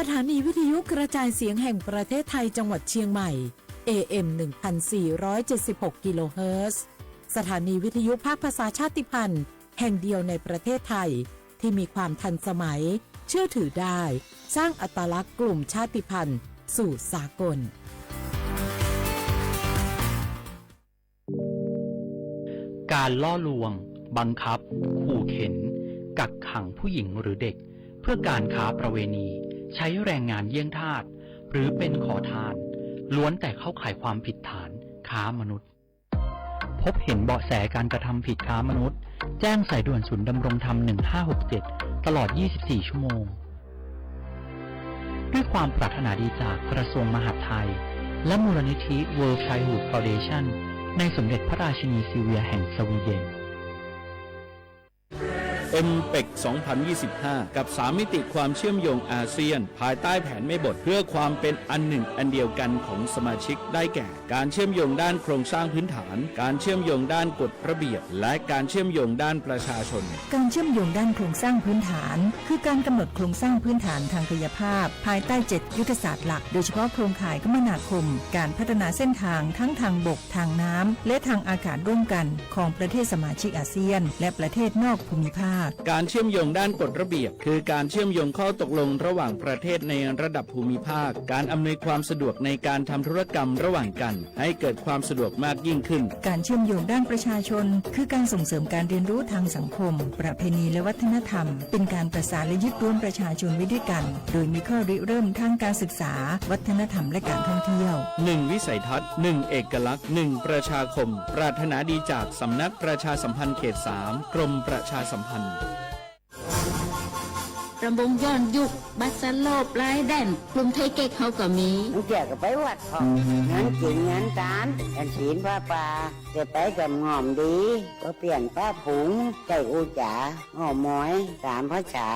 สถานีวิทยุกระจายเสียงแห่งประเทศไทยจังหวัดเชียงใหม่ เอ เอ็ม หนึ่งพันสี่ร้อยเจ็ดสิบหก กิโลเฮิรตซ์ สถานีวิทยุภาคภาษาชาติพันธุ์แห่งเดียวในประเทศไทย ที่มีความทันสมัย เชื่อถือได้ สร้างอัตลักษณ์กลุ่มชาติพันธุ์สู่สากล การล่อลวง บังคับ ขู่เข็น กักขังผู้หญิงหรือเด็ก เพื่อการค้าประเวณี ใช้แรงงานเยี่ยงทาส หรือเป็นขอทาน ล้วนแต่เข้าข่ายความผิดฐานค้ามนุษย์ พบเห็นเบาะแสการกระทำผิดค้ามนุษย์ แจ้งสายด่วนศูนย์ดำรงธรรม หนึ่งห้าหกเจ็ด ตลอด ยี่สิบสี่ ชั่วโมง ด้วยความปรารถนาดีจากกระทรวงมหาดไทย และมูลนิธิ World Childhood Foundation ในสมเด็จพระราชินีซิลเวียแห่งสวีเดน เอ็มเปก สองพันยี่สิบห้า กับ สาม มิติความเชื่อมโยงอาเซียน ภายใต้แผนแม่บทเพื่อความเป็นอันหนึ่งอันเดียวกันของสมาชิก ได้แก่ การเชื่อมโยงด้านโครงสร้างพื้นฐาน การเชื่อมโยงด้านกฎระเบียบ และการเชื่อมโยงด้านประชาชน การเชื่อมโยงด้านโครงสร้างพื้นฐาน คือการกำหนดโครงสร้างพื้นฐานทางกายภาพ ภายใต้ เจ็ด ยุทธศาสตร์หลัก โดยเฉพาะโครงข่ายคมนาคม การพัฒนาเส้นทางทั้งทางบก ทางน้ำ และทางอากาศร่วมกัน ของประเทศสมาชิกอาเซียน และประเทศนอกภูมิภาค การเชื่อมโยงด้านกฎระเบียบ คือการเชื่อมโยงข้อตกลงระหว่างประเทศในระดับภูมิภาค การอำนวยความสะดวกในการทำธุรกรรมระหว่างกัน ให้เกิดความสะดวกมากยิ่งขึ้น การเชื่อมโยงด้านประชาชน คือการส่งเสริมการเรียนรู้ทางสังคม ประเพณีและวัฒนธรรม เป็นการประสานและยึดรวมประชาชนไว้ด้วยกัน โดยมีข้อริเริ่มทางการศึกษา วัฒนธรรมและการท่องเที่ยว หนึ่ง วิสัยทัศน์ หนึ่ง เอกลักษณ์ หนึ่ง ประชาคม ปรารถนาดีจากสำนักประชาสัมพันธ์เขต สาม กรมประชาสัมพันธ์ รำวงย้อนยุค บาสโล ปลายแดน กลุ่มไทยเก๊กเฮาก็มี เมื่อกี้ก็ไปวัดพ่อง งานกินงานทาน กันศีลผ้าป่า แต่ไปกับง่อมดี ก็เปลี่ยนผ้าผง ใส่อู้จ๋า อ้อมอย สามภาษา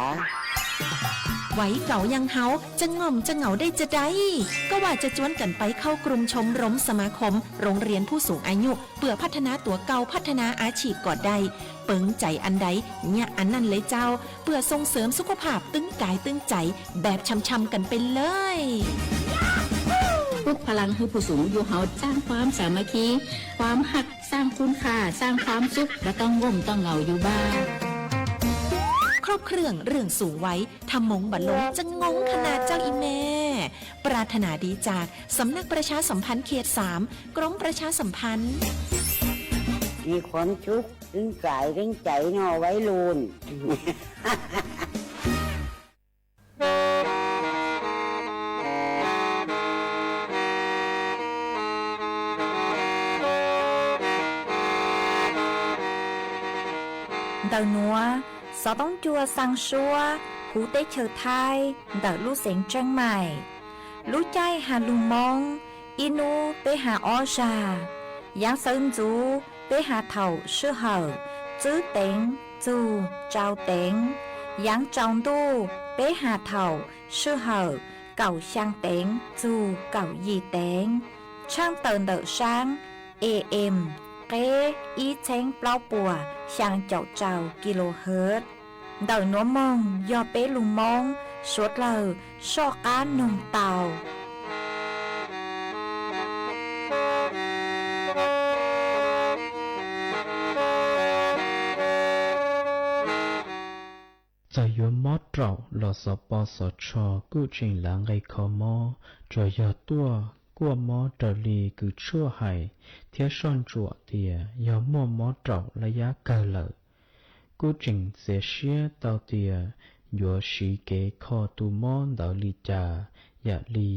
Vaiv kaus yaj hauv, tseem ngom tseem ngaus dej tsa dai, koj vam tsa cuab kam pais khau krum chom rom sa ma khom roo riam phuj xoom a nyuj, pwm phat thas nas tuam kaus phat thas nas a tshim kom dai, peev cai an dai, nyaj an naj le cau, pwm soo seem suv khuab pham twb kais twb cais, beb tsham tsham kam pes lawm. ปลุกพลังให้ผู้สูงอายุเฮา สร้างความสามัคคี ความฮัก สร้างคุณค่า สร้างความสุข บ่ต้องง่มต้องเหงาอยู่บ้าน ครบเครื่องเรื่องสูงวัย ทำมงบรรลง จะงงขนาดเจ้าอีแม่ ปรารถนาดีจาก สำนักประชาสัมพันธ์เขต สาม กรมประชาสัมพันธ์ มีความสุข ตึงกายตึงใจเนาะวัยรุ่น Ntawm nuav, xov tooj cua xaa suab huv teb chaws Thaib ntawm lub xeev Tsheej Maim. Lub caij has lug Moob, ib hnub peb has ob zag. Yaav xawv ntxuv peb has thaum sij hawm tswb teev txug tsau teev. Yaav tsaus ntuj peb has thaum sij hawm kaum xyaa teev txug kaum yim teev. Tshaaj tawm ntawm saab A M, qeb ib txheeb plaub puas xyaa caum rau kilohertz. Ntawm nuav moog yog peb lug Moob suav dlawg soj qaab noog tau. Txawm yuav mob raum los xov pos xov tsho kuj tseem lav nqe kho mob, tsuas yog tuaj kuaj mob raws li kws tshuaj hais thiab soj ntsuam tias yog muaj mob raum lab yab kawg lawm. Kuj tseem txiav siab tau tias yuav siv kev kho tus mob ntawd li cas, yam li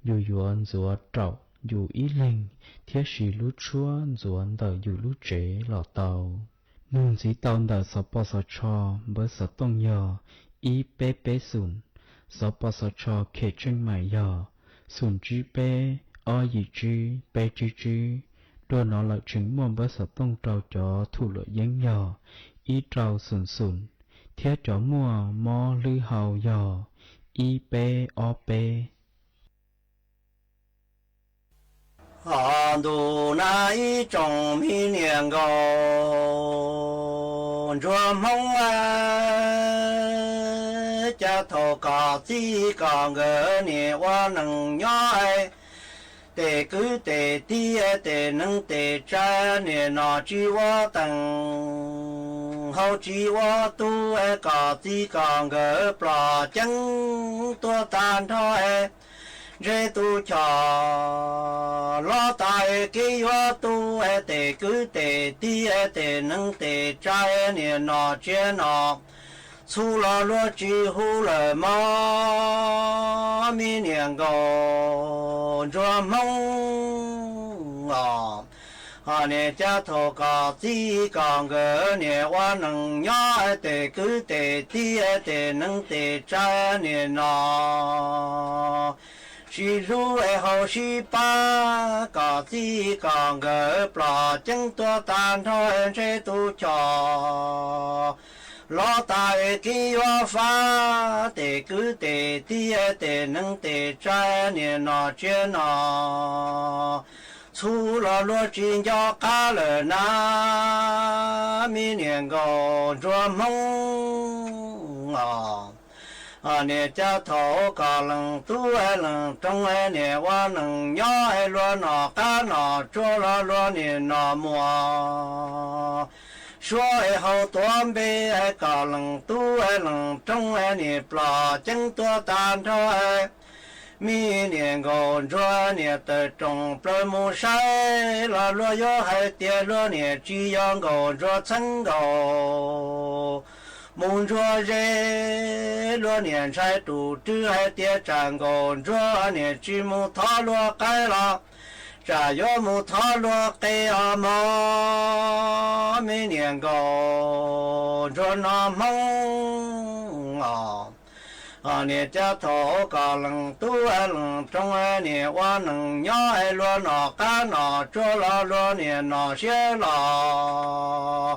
yus yuav ntxuav raum yus ib leeg thiab siv lub tshuab ntxuav ntawm yus lub tsev los tau. Nug ntxiv tau ntawm xov pos xov tsho npawb xov tooj yog ib peb peb xoom, xov pos xov tsho khem Tsheej Maim yog xoom tsib peb ob yim tsib peb tsib tsib. Dua no lawm tseem muaj npawb xov tooj rau cov thum luam yeeb yog ib rau xoom xoom, thiab cov muaj mob hlwb hau yog ib peb ob peb. Hos ntuj nag ib tsoom mi niam nkauj ntsuag Hmoob a, Cas thaum kom txij kom nkawm niam ua neej nyob, tes kwv tes tij tes neej tes tsav niam no tsis ua teeg, hau tsis ua tub, kom txij kom nkawm plom ceeb tuaj tag nrho, ntshe tus chom los tas kev yuav tub, tes kwv tes tij tes neej tes tsav niam no tsiab no txhu los luag tsis hu lawm mog, me niam nkauj ntsuag Hmoob os. Hos niam cas thaum kom txij kom nkawm niam ua neej nyob, tes kwv tes tij tes neej tes tsav niam no sib hlub hau sib pab, kom txij kom nkawm plom ceeb tuaj tag nrho, ntshe tus chom los tas kev yuav fab, tes kwv tes tij tes neej tes tsav niam no tsiab no txhu los luag tsis nco qab lawm na, me niam nkauj ntsuag Hmoob os. Niam cas thaum kom leej tub leej rooj niam ua neej nyob, luag nom qab nom tsuag los luag niam nom muas, suab hau tuav npe, kom leej tub leej rooj niam plom ceeb tuaj tag nrho, me niam nkauj ntsuag niam tawm rooj plaws mus saib los luag yuav hais tias luag niam tsis yog nkauj ntsuag txheeb nkaus mus ntsuag ze, luag niam ntshai tus rwg hais tias tsam nkauj ntsuag niam tsis mus thov luag qaib los tsam yuav mus thov luag qe os mog, me niam nkauj ntsuag no Hmoob os. Niam cas thaum kom leej tub leej rooj niam ua neej nyob, luag nom qab nom tsuag los luag niam nom siab los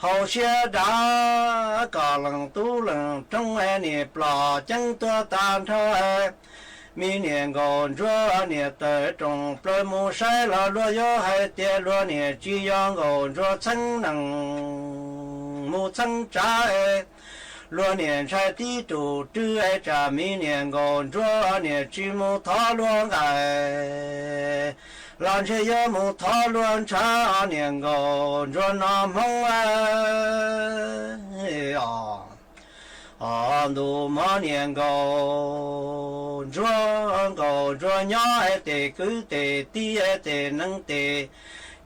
hau siab dav, kom leej tub leej rooj niam plom ceeb tuaj tag nrho, me niam nkauj ntsuag niam tawm rooj plaws mus saib los luag yuav hais tias luag niam tsis yog nkauj ntsuag txheeb neeg mus txheeb tsav, luag niam ntshai tib tus rwg tsam me niam nkauj ntsuag niam tsis mus thov luag nqaim los ntshe yuav mus thov luag ntshav, niam nkauj ntsuag no Hmoob os. Ntuj mog niam nkauj ntsuag, nkauj ntsuag nyob tes kwv tes tij tes neej tes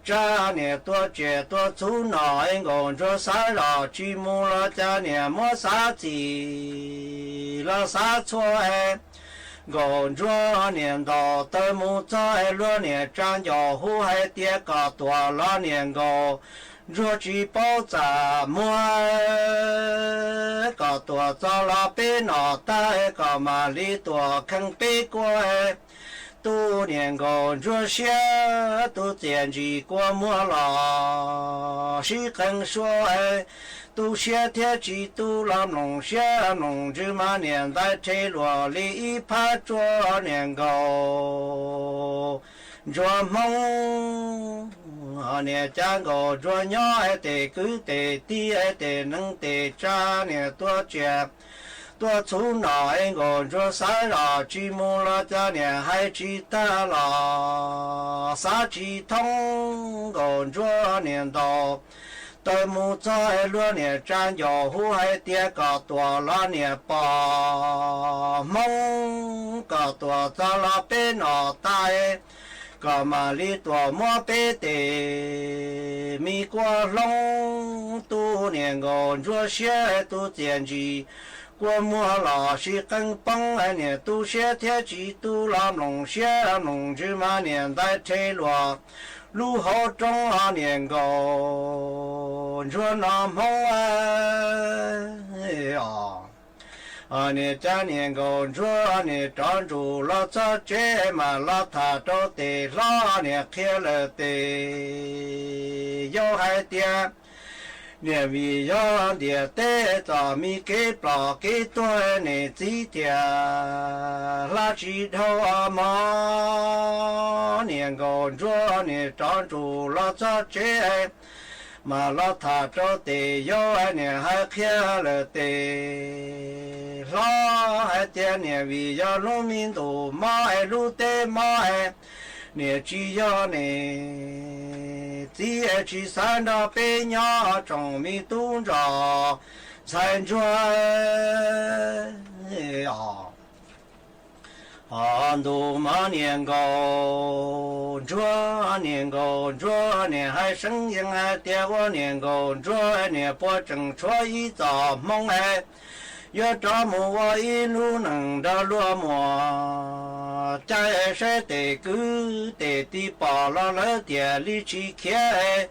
tsav niam tuaj tsiam tuaj txhub nom, nkauj ntsuag xav zos tsis mus los cas niam muab xav txim los xav txhua, nkauj ntsuag niam ntaus taw mus txog, luag niam tsa ncaus hu hais tias kom tuam los niam nkauj ntsuag tsis paub txaj muag, kom tuam txog los peb nom tag, kom mam li tuam kheej peb kua, tus niam nkauj ntsuag siab, tus txiaj ntsig kua muag los sib qee sua, tu siab thiab tsis tu los mloog siab mloog ntsws mas niam ntais rhe luag li ib phab tsua, niam nkauj ntsuag Hmoob. Niam cas nkauj ntsuag nyob tes kwv tes tij tes neej tes tsav niam tuaj tsiam tuaj txhub nom, nkauj ntsuag xav zos tsis mus los cas niam hais tsis tag los xav tsis thoob, nkauj ntsuag niam ntaus taw mus txog, luag niam tsa ncaus hu hais tias kom tuam los niam pom Hmoob, kom tuam txog los peb nom tag, kom mam li tuam muab peb tes me kua hloob, tus niam nkauj ntsuag siab, tus txiaj ntsig kua muag los sib qee poob, niam tu siab thiab tsis tu los mloog siab mloog ntsws mas niam ntais rhe luag lub hauv roob, niam nkauj ntsuag no Hmoob os. Niam cas niam nkauj ntsuag niam rov ntsum los txog tsev mas los tham rau tes hlob niam qhia lawm tes yau hais tias niam vim yog ntiaj teb txom me kev plom kev tuag, niam txiv thiaj hla tsis dhau mog. Niam nkauj ntsuag niam rov ntsum los txog tsev Mas los tham rau tes yau es niam hais qhia lawm tes hlob hais tias niam vim yog lub me ntuj mob es lub teb mob es niam tsis yog niam txiv es tsis xav nrog peb nyob tsoom me tub ntsuag ntxhais ntsuag os. Ho ntu mov niam nkaus ntsuag, niam nkaus ntsuag niam hais seev yees hais tias ua niam nkaus ntsuag niam puas tseem tshuav ib txoj hmoo es yuav rov mus ua ib lub neej nrog luag muam caij saib tes kwv tes tij pom los lawv thiaj li tsis khiav,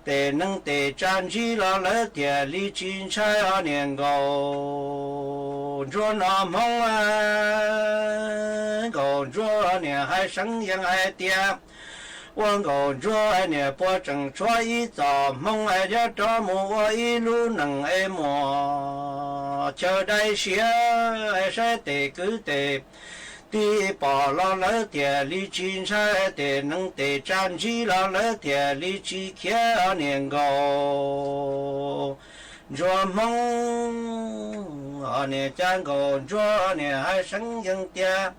tes neeg tes tsa ntsib los lawv thiaj li tsis ntshai os niam nkaus ntsuag no hmoob. Nkaus ntsuag niam hais seev yees hais tias ua nkaus ntsuag niam puas tseem tshuav ib txoj hmoo es yuav rov mus ua ib lub neej es muam chaw dai siab saib tes kwv tes tij pom los lawv thiaj li tsis ntshai, tes neeg tes tsa ntsib los lawv thiaj li tsis khiav niam nkaus ntsuag hmoob. Niam ca nkaus ntsuag niam hais seev yees tias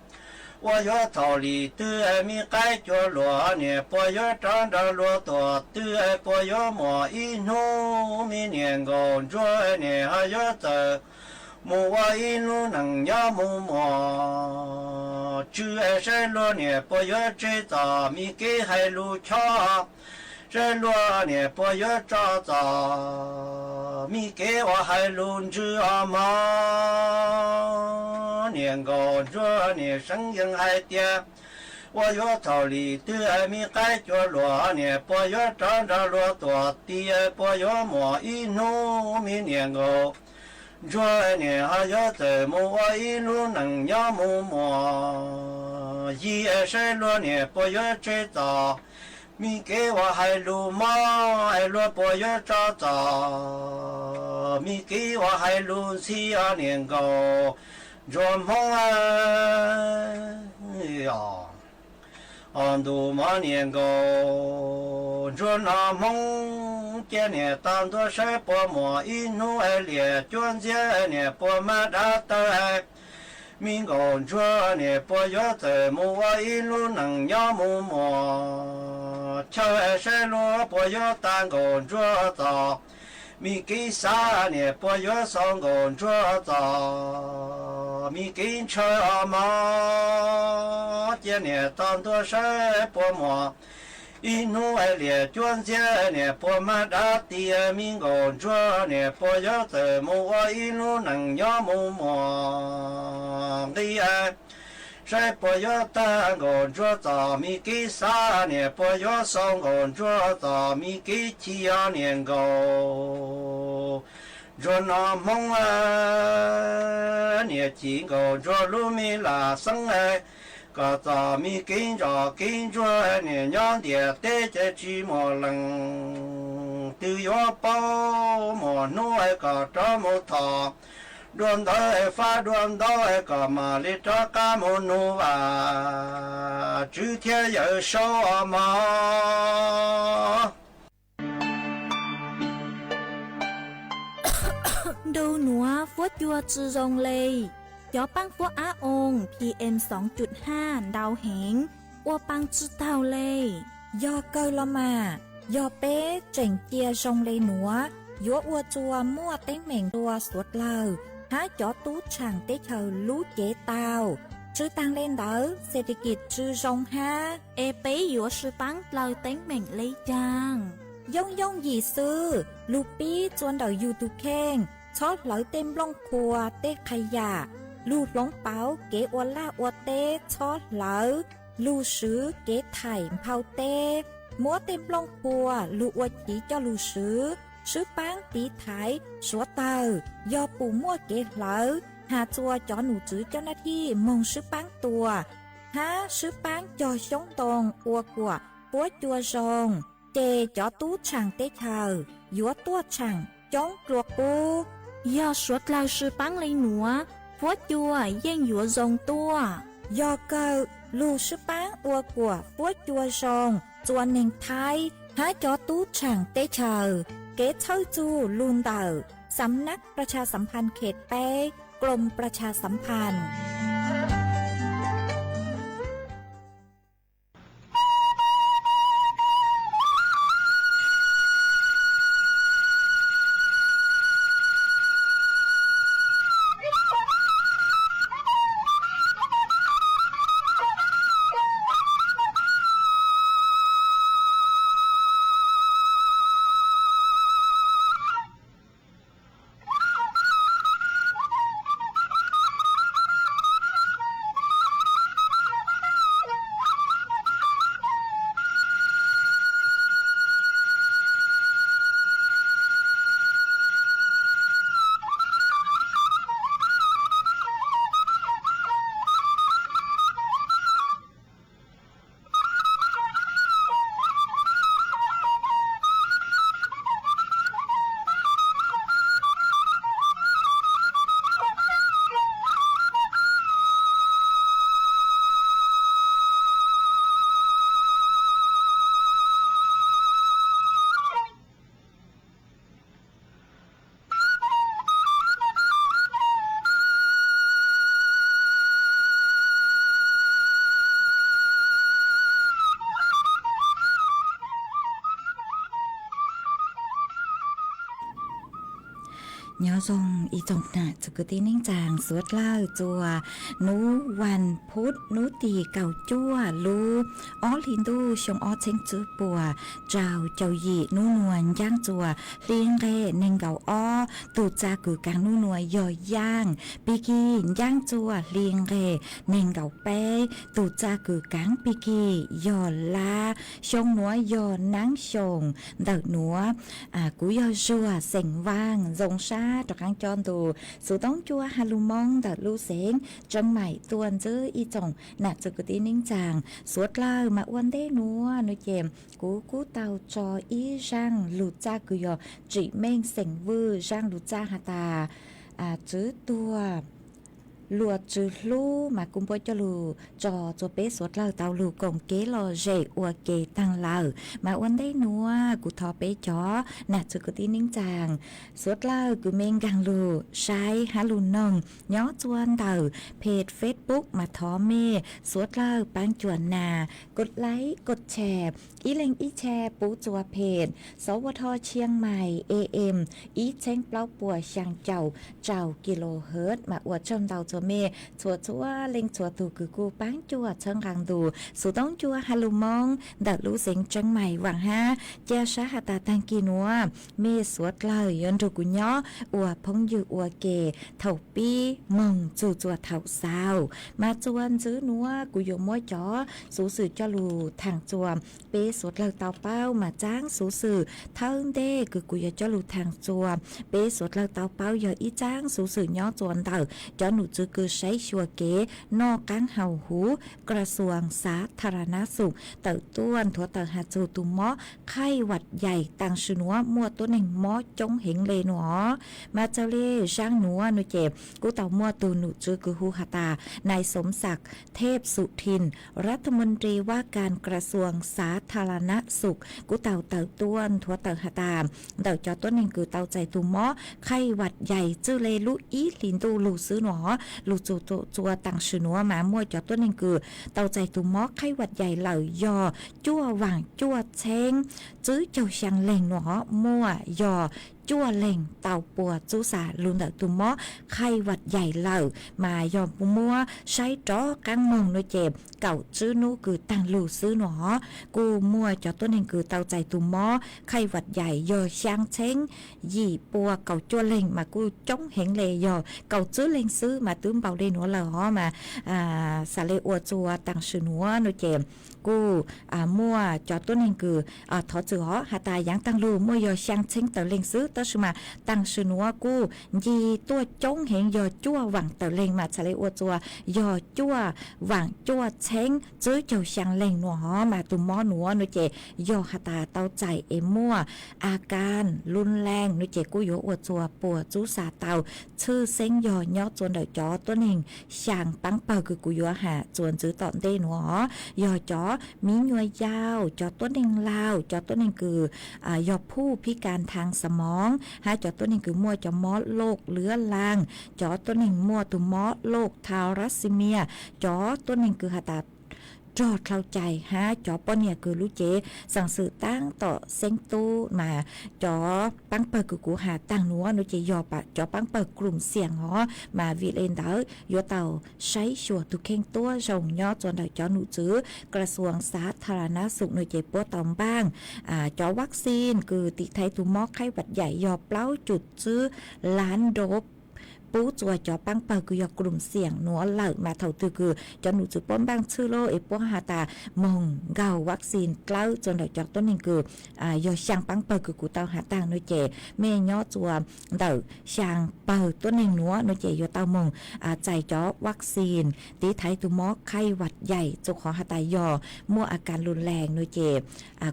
ua yuav thaum li twg me qaib cua luam niam puas yuav rov nrog luag tuam twg puas yuav muaj ib hnub me niam nkaus ntsuag niam ho yuav txawm mus ua ib lub neej nyob mus muam tsw saib luag niam puas yuav tseg txoj me kev hais lus chob, saib luag niam puas yuav tso txoj me kev uas hais lus ntsws os mog. Niam nkaus ntsuag niam seev yees hais tias ua yuav thaum li twg me qaib cua luam niam puas yuav rov nrog luag tuam twg puas yuav muaj ib hnub me niam nkaus ntsuag niam ho yuav txawm mus ua ib lub neej nyob mus muam yig saib luag niam puas yuav tseg txoj me kev uas hais lus mob es luag puas yuav tso txoj me kev uas hais lus ntxhi os niam nkaus ntsuag hmoob. Os ntu mov niam nkaus ntsuag no hmoob, cia niam tau ntuj saib puas muaj ib hnub es liam cuab ntxiab niam puas mag dab tawg, me nkaus ntsuag niam puas yuav txawm mus ua ib lub neej nyob mus muam chaw saib luag puas yuav tag nkaus ntsuag txoj me kev xav niam puas yuav xaus nkaus ntsuag txoj me kev ntshaw os mog. Cia niam tau ntuj saib puas muaj ib hnub es liam cuab ntxiab niam puas mag dab tiag, me nkaus ntsuag niam puas yuav txawm mus ua ib lub neej nyob mus muam nqi saib puas yuav tag nkaus ntsuag txoj me kev xav niam puas yuav xaus nkaus ntsuag txoj me kev chim os niam nkaus ntsuag no hmoob. Niam chim nkaus ntsuag lub me lam xeeb kom txoj me kev ntsos kev ntsuag niam nyob ntiaj teb ces tsis muaj leej twg yuav paub, muaj hnub kom rov mus thom dua ntawd fab dua ntaub kom mam li rov qab mus nug vam tswv thiab yawm saub os mog. Ntu nuav fuab cua tsi zoo le, cov paab fuab ab oo P M xoo cum haj ntau heev, ua paa tsi taug le. Yog kawg los mas, yog peb tseem cia zoo le nuav, yuav ua txuas muaj teeb meem rua suav dlawg hab cov tub tshaam teb chaws lub cev tau. Tsw taag le ntawd, xes tes kis tsi zoo hab. Es peb yuav sib paab dlaws teeb meem le caag? Yooj yooj yim xwb, lug pib txua ntawm yug tug kheej, txhob hlawv tej nplooj qhuas tej qha yam, lug hloov pauv kev ua laj ua teb txhob hlawv, lug swv kev thaim nphau teb, muab tej nplooj qhuas lug ua chiv coj lug swv, sib paab tiv thaiv suav dlawg. Yog pum muaj kev hlawv, has txua cov num tswv coj naj thij moog sib paab tua, hab sib paab cog xyoob ntoo ua kuam fuab cua zoo, ces cov tub tshaam teb chaws yuav tuaj tshaam coob dlua qub. Yog suav dlawg sib paab le nuav, fuab cua yeej yuav zoo tuaj. Yog kawg, lug sib paab ua kuam fuab cua zoo, txua neeg Thaib hab cov tub tshaam teb chaws. Kev txhawb txug lug ntawm Sams Nab Pras Tshas Sam Phas Khev peb, Kloom Pras Tshas Sam Phas. Nyob zoo ib tsoom nam txiv kwv tij neej tsaa, suav dlawg txua nub vas phuv nub tim kaum cuaj lub ob hli ntuj xyoo ob txheeb tswb puas rau caum yim. Nub nuav ncaab txua hli nqe neeg nkaum ob, tug txaj kws kaav nub nuav yog yaaj, pig kig ncaab txua hli nqe neeg nkaum peb, tug txaj kws kaav pig kig yog lab. Xyoo nuav yog naab xyoo ntawm nuav. Kuv yog Zuag xeem Vaaj, zoo sab rov qaab coj ntu xuv toob cua ha lug Moob ntawm lub xeev Tseeb Maim tuaj ntsib ib tsoom nam txiv kwv tij neej tsaa, suav dlawg mas ua ntej nuav nuav ces kuv kuj tau tso ib zaaj lug txaj kws yog tsim meej xeem Vwj, zaaj lug txaj has tas tswv tuag luas tswv hlub mas kuj npuab coj lug tso txua peb suav dlawg tau lug koom kev lom zem ua ke taag lawm. Mas ua ntej nuav kuv thov peb cov nam txiv kwv tij neej tsaa, suav dlawg kws mej nkaag lug saib hab lug noog nyob txua ntawm peg Facebook mas thov mej suav dlawg paab cuam nas kos laib kos tshare, ib leeg ib tshare pub txua peg Sov Ua Dho Tshiab Mais A M ib txheeb plaub puas xyaa caum rau kilohertz. Mas ua tsaug ntau txua mej txhua txhua leej txhua tug kws kuj paab cuam txhawb nqaa ntu xuv toob cua ha lug Moob ntawm lub xeev Tseeb Mais Vaaj hab. Ca sab has tas taag kis nuav mej suav dlawg yuav nrug kuv nyob ua phooj ywg ua ke thaum pib moog txug txua thaum xaus. Mas txua ntxiv nuav kuv yuav muab cov xuv xwm coj lug thaam txua peb suav dlawg tau paub. Mas txaab xuv xwm thawj ntej kws kuv yuav coj lug thaam txua peb suav dlawg tau paub yog ib txaab xuv xwm nyob txua ntawm cov nom tswv kws saib xyuas kev noj qaab haus huv กระทรวงสาธารณสุข tawm tuaj nthuav tawm has txug tus mob khaij vam yais taam sim nuav muaj tuab neeg mob coob heev le nuav. Mas txawm le zaaj nuav nuav ces kuj tau muaj tug nom tswv kws hu has tas nai Sov Xav Thej Xu Thin, รัฐมนตรีว่าการกระทรวงสาธารณสุข kuj tau tawm tuaj nthuav tawm has tas ntawm cov tuab neeg kws tau txais tus mob khaij vam yais txwj le lub ib hlis ntuj lug xwb nuav, lug txug txua taam sim nuav mas muaj cov tuab neeg kws tau txais tus mob khaij vam yais lawm yog cuaj vaam cuaj txheeb tswb caug xyaa leeg nuav, muaj yog cuaj leeg tau puas txub xas lug ntawm tus mob khaij vam yais lawm. Mas yog muab saib rov qaab moog nuav ces kaum tswb nub kws taag lug xwb nuav kuj muaj cov tuab neeg kws tau txais tus mob khaij vam yais yog xyaa txheeb yim pua kaum cuaj leeg mas kuj coob heev le, yog kaum tswb leeg xwb mas twb npaum le nuav lawm os. Mas xav le ua txua taam sim nuav nuav ces kuj muaj cov tuab neeg kws thov txwm os has tas yaav taag lug muaj yog xyaa txheeb tawm leeg xwb, tab sis mas taam sim nuav kuj ncig tuaj coob heev, yog cuaj vaam tawm leeg mas txhad le ua txuas yog cuaj vaam cuaj txheeb tsib caug xyaa leeg nua hov. Mas tug mob nuav nua ces yog has tas tau txais es muaj a kas lun lees nua ces kuj yuav ua txuas puas txub xa tau, tshwj xeeb yog nyob txuas ntawm cov tuab neeg xyaa paab pawg kws kuv yuav has txuas ntxiv tom ntej nuav hov, yog cov miv nyuas yaus, cov tuab neeg laug, cov tuab neeg kws yog phuj phib kas thaab xa moov, hab cov tuab neeg kws muaj cov mob loj luav laag, cov tuab neeg muaj tug mob loj thalasemias, cov tuab neeg kws has tas rog dlhau cai, hab cov poj niam kws lub cev xaam xwm taab tom xeeb tub. Mas cov paab pawg kws kuv has taag nuav nua ces yog cov paab pawg krum xiam hov. Mas vim le ntawd yuav tau saib xyuas tug kheej tuab zoo nyob txuas ntawm cov num tswv kas xuas xav tha la nab xum nua ces puab tau npaaj cov vaccine kws tiv thaiv tug mob khaib vaj yaim yog plaub cum tsib lab dob pub txuas cov paab pawg kws yog krum xiam nuav lawm. Mas thaum twg kws cov num tswv puab npaaj tshwj lawm es puab has tas moog nkaug vaccine dlawb txuas ntawm cov tuab neeg kws yog xyaa paab pawg kws kuv tau has taag nua ces mej nyob txuas ntawm xyaa pawg tuab neeg nuav nua ces yuav tau moog txais cov vaccine tiv thaiv tug mob khaib vaj yaim, txug qhov has tas yog muaj a kas lun lees nua ces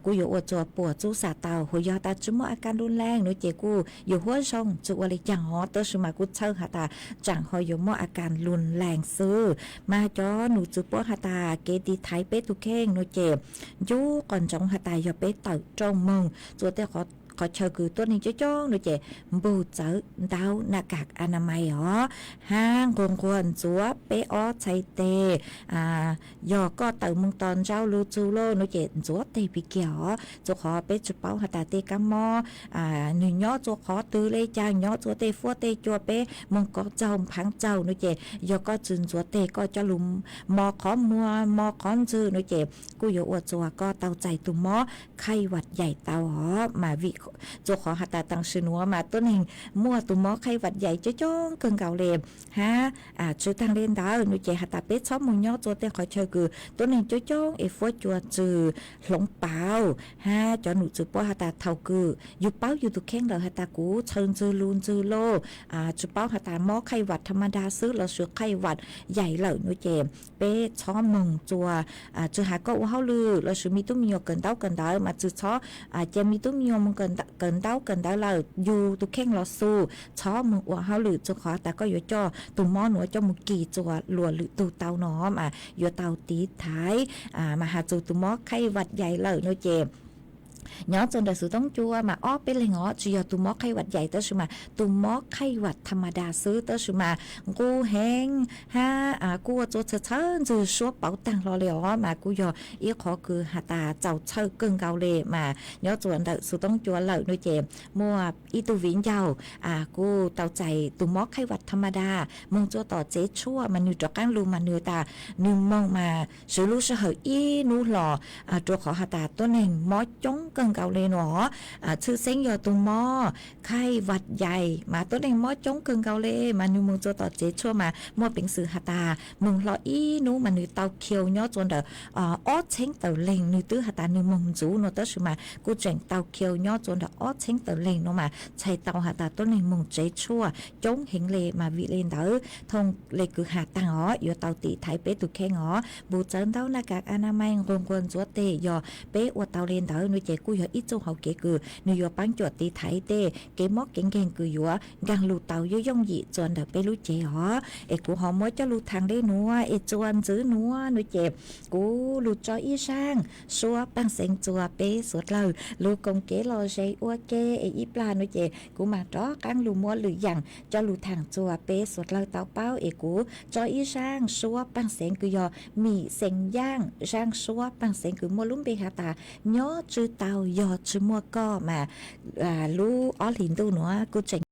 kuj yuav ua txuas puas txub xa tau. Hos yog has tas tsi muaj a kas lun lees nua ces kuj yug huab zoo tsi ua le caag hov, tab sis mas kuj txhawj has tas tsaam ho yuav muaj a kas lun lees xwb. Mas cov num tswv puab has tas kev tiv thaiv peb tug kheej nua ces ncu qhov ntsoov has tas yog peb tawm rooj moog txuas tej qhov chaw kws tuab neeg coob coob nua ces npug txawv ntaub naj kas a na mais hov, hab nquag nquag ntxuav peb ob txhais teg. Yog koj tawm moog tom ntsauv lug txug lawm nua ces ntxuav teg pig kiag hov, txug qhov peb tsi paub has tas tej kaab mob nwg nyob txuas qhov twg le caag, nyob txuas tej fuab tej cua, peb moog kov txaug nphav txaug nua ces yog koj tsi ntxuav teg koj coj lug mos qhov muag mos qhov ntswg nua ces kuj yuav ua txuas koj tau txais tug mob khaib vaj yaim tau hov. Mas vim txug qhov has tas taam sim nuav mas tuab neeg muaj tug mob khaib vaj yaim coob coob kawg nkaus le, hab tsi taag le ntawd nua ces has tas peb txhob moog nyob txuas tej qhov chaw kws tuab neeg coob coob es fuab cua tsi hloov pauv, hab cov num tswv puab has tas thaum kws yug paub yug tug kheej lawm has tas kuv txhawj ntswg lug ntswg lawm, tsi paub has tas mob khaib vaj tha ma da xwb lossis khaib vaj yaim lawm nua ces peb txhob moog txuas, tsi has koj ua hauj lwm lossis me tub me nyuam kawm ntaub kawm ntawv mas tsi txhob cia me tub me nyuam moog kawm ntaub kawm ntawv lawm yug tug kheej los xu, txhob moog ua hauj lwm txug qhov tas koj yuav coj tug mob nuav coj moog kis txuas luas lwm tug tau no mas yuav tau tiv thaiv. Mas has txug tug mob khaib vaj yaim lawm nua ces nyob txuas ntawm xuv toob cua mas ob peb leeg os tsi yog tug mob khaib vaj yaim tab sis mas tug mob khaib vaj tha ma da xwb tab sis mas nqus heev hab kuj ua txuas txhawj txhawj ntswg suab pauv taag hlo le os mas kuj yog ib qhov kws has tas txaus txhawj kawg nkaus le. Mas nyob txuas ntawm xuv toob cua lawm nua ces muaj ib tug viv ncaus kuj tau txais tug mob khaib vaj tha ma da moog txuas tom tsev tshuaj mas nwg rov qaab lug mas nwg tas nwg moog mas swv lub sij hawm ib nub hlo, rua qhov has tas tuab neeg mob coob kawg nkaus le nua, tshwj xeeb yog tug mob khaib vaj yaim mas tuab neeg mob coob kawg nkaus le mas nwg moog txuas tom tsev tshuaj mas muaj peev xwm has tas moog hlo ib nub mas nwg tau khiu nyob txuas ntawm ob txheeb tawm leeg, nwg twb has tas nwg moog ntxuv nua tab sis mas kuj tseem tau khiu nyob txuas ntawm ob txheeb tawm leeg nua mas txhais tau has tas tuab neeg moog tsev tshuaj coob heev le. Mas vim le ntawd thooj le kws has taag os yuav tau tiv thaiv peb tug kheej os, npug txawv ntaub naj kas a na mais, nquag nquag ntxuav teg, yog peb ua tau le ntawd nua ces kuj yog ib txuj hauv kev kws nwg yuav paab cuam tiv thaiv tej kev mob kev nkeeg kws yuav nkaag lug tau yooj yooj yim txuas ntawm peb lub cev os. Es kuv ho muab coj lug thaam le nuav es txuas ntxiv nuav nua ces kuv lug tso ib zaaj suab paaj xeev txuas peb suav dlawg lug koom kev lom zem ua ke es ib plag nua ces kuv maam rov qaab lug muab lwm yaam coj lug thaam txuas peb suav dlawg tau paub. Es kuv tso ib zaaj suab paaj xeev kws yog mim xeem yaaj, zaaj suab paaj xeev kws muaj lub npe has tas nyob tsw tau yog tsw muaj koj mas lub ob hlis ntuj nuav kuj tseem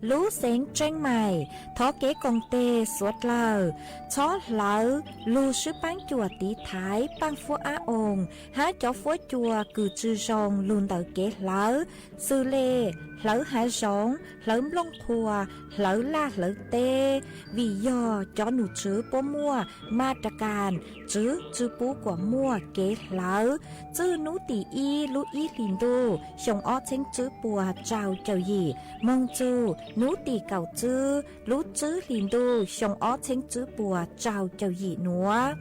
Lub xeev Tseeb Maim thov kev koom tes suav dlawg txhob hlawv lug swb paab cuam tiv thaiv paaj fuab ab oos hab cov fuab cua kws tsi zoo lug ntawm kev hlawv, xws le hlawv hav zoov, hlawv nplooj qhuas, hlawv laj hlawv teb, vim yog cov num tswv puab muaj maj ras kas tswv tsi pub kuas muaj kev hlawv. Txwj nub tim ib lub ib hlis ntuj xyoo ob txheeb tswb puas rau caum yim moog txug nub tim kaum tswb lub tswb hlis ntuj xyoo ob txheeb tswb puas rau caum yim nuav.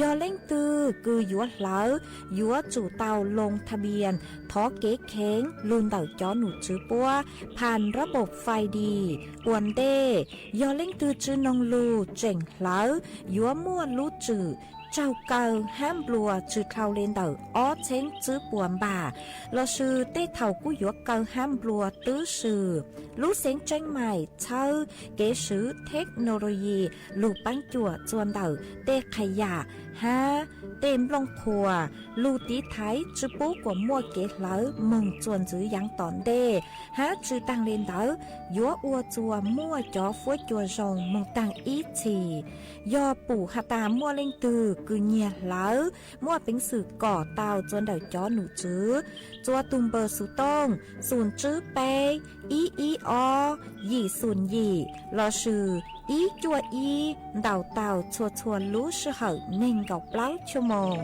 Yog leej twg kws yuav hlawv yuav tsum tau loo tha npias thov kev kheev lug ntawm cov num tswv puab phas rab npaum fais dis ua ntej. Yog leej twg tsi noog lug tseem hlawv yuav muaj lub tswm raug kaw hab nplua tsi dhau le ntawm ob txheeb tswb puas npam, lossis tej thaum kuj yuav kaw hab nplua twb swm. Lub xeev Tseeb Maim txhawb kev swv theknologi lug paab cuam txuas ntawm tej qha yam hab tej nplooj qhuas lug tiv thaiv tsi pub kuas muaj kev hlawv moog txuas ntxiv yaav tom ntej, hab tsi taag le ntawd yuav ua txuas muaj cov fuab cua zoo moog taag ib txhis. Yog pum has tas muaj leej twg kws nyiag hlawv, muaj peev xwm kom tau txuas ntawm cov num tswv txuas tug npawb xuv tooj xoom tswb peb ib ib ob yim xoom yim lossis ib cuaj ib ntaus tau txhua txhua lub sij hawm neeg nkaum plaub cuaj moos.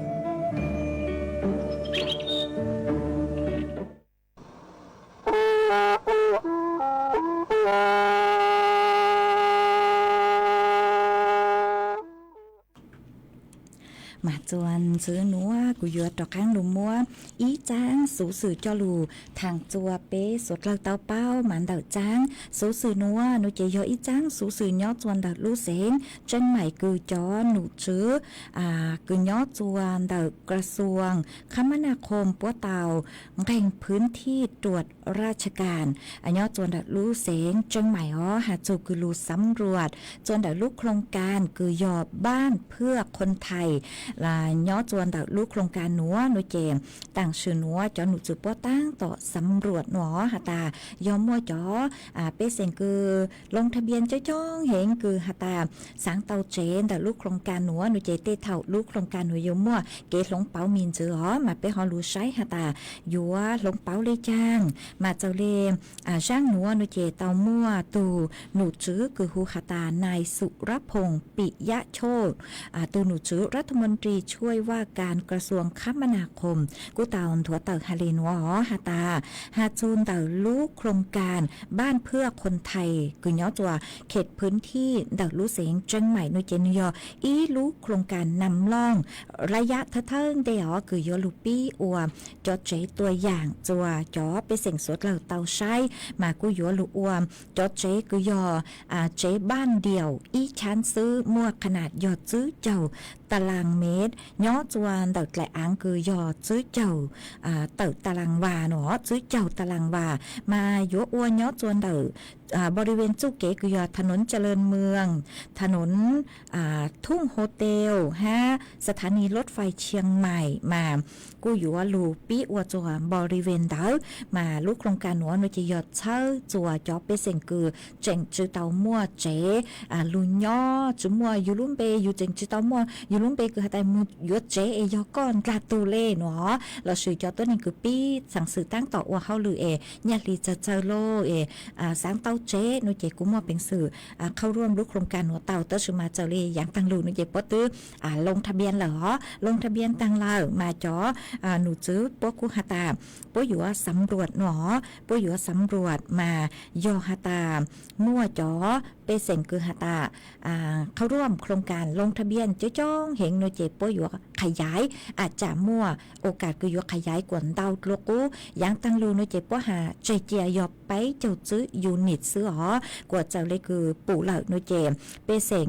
Mas txuas ntxiv nuav kuv yuav rov qaab lug muab ib tsaab xuv xwm coj lug thaam txua peb suav dlawg tau paub. Mas ntawm tsaab xuv xwm nuav nuav ces yog ib tsaab xuv xwm nyob txua ntawm lub xeev Tseeb Maim kws cov num tswv kws nyob txua ntawm กระทรวงคมนาคม puab tau nqeeg พื้นที่ตรวจราชการ nyob txua ntawm lub xeev Tseeb Maim os, has txug kws lug xamruam txua ntawm lub โครงการ kws yog บ้านเพื่อคนไทย nyob txua ntawm lub โครงการ nuav nuav ces taam sim nuav cov num tswv puab taab tom xamruam nuav has tas yog muaj cov pej xeem kws loo tha npias coob coob heev kws has tas xaav tau tsev ntawm lub โครงการ nuav nuav ces tej thaum lub โครงการ nuav yuav muaj kev hloov pauv me ntsis os, mas peb ho lug saib has tas yuav hloov pauv le caag. Mas txawm le zaaj nuav nuav ces tau muaj tug num tswv kws hu has tas nai Xum Rab Phoom Pim Yaj Choj, tug num tswv รัฐมนตรีช่วยว่าการกระทรวงคมนาคม kuj tau nthuav tawm has le nuav os has tas has txug ntawm lub โครงการ บ้านเพื่อคนไทย kws nyob txua เขตพื้นที่ ntawm lub xeev Tseeb Maim nuav ces nwg yog ib lub โครงการ nam looj ระยะ thawj thawj ntej os kws yuav lug pib ua cov tsev tua yaam txua cov pej xeem suav dlawg tau saib, mas kuj yuav lug ua cov tsev kws yog tsev บ้านเดี่ยว ib chaab xwb, muaj ขนาด yog tswb caug ta laas mev, nyob txua ntawm dlaim aav kws yog tswb caug tawm ta laas vas nuav, tswb caug ta laas vas, mas yuav ua nyob txua ntawm บริเวณ txuj kev kws yog ถนนเจริญเมือง ถนนทุ่งโฮเต็ล hab สถานีรถไฟเชียงใหม่ mas kuj yuav lug pib ua txua บริเวณ ntawd. Mas lub โครงการ nuav nuav ces yog txhawb txua cov pej xeem kws tseem tsi tau muaj tsev lug nyob, tsi muaj yug lub npe, yug tseem tsi tau muaj yug lub npe kws has tas moog yuav tsev es yog koj ndlag tug le nuav, lossis cov tuab neeg kws pib xaav xwm taab tom ua hauj lwm es nyaj hli txawg txawg lug es xaav tau tsev nuav ces kuj muaj peev xwm เข้าร่วม lub โครงการ nuav tau. Tab sis mas txawm le yaav taag lug nuav ces puab twb loo tha npias lawm os, loo tha npias taag lawm mas cov num tswv puab kuj has tas puab yuav xamruam nuav, puab yuav xamruam mas yog has tas muaj cov pej xeem kws has tas เข้าร่วม โครงการ loo tha npias coob coob heev nuav ces puab yuav ขยาย, a tsam muaj โอกาส kws yuav ขยาย kuas ntau dlua qub. Yaav taag lug nuav ces puab has tseg cia yog peb caug tswb unit xwb os, kuas txawm le kws pum lawm nuav ces pej xeem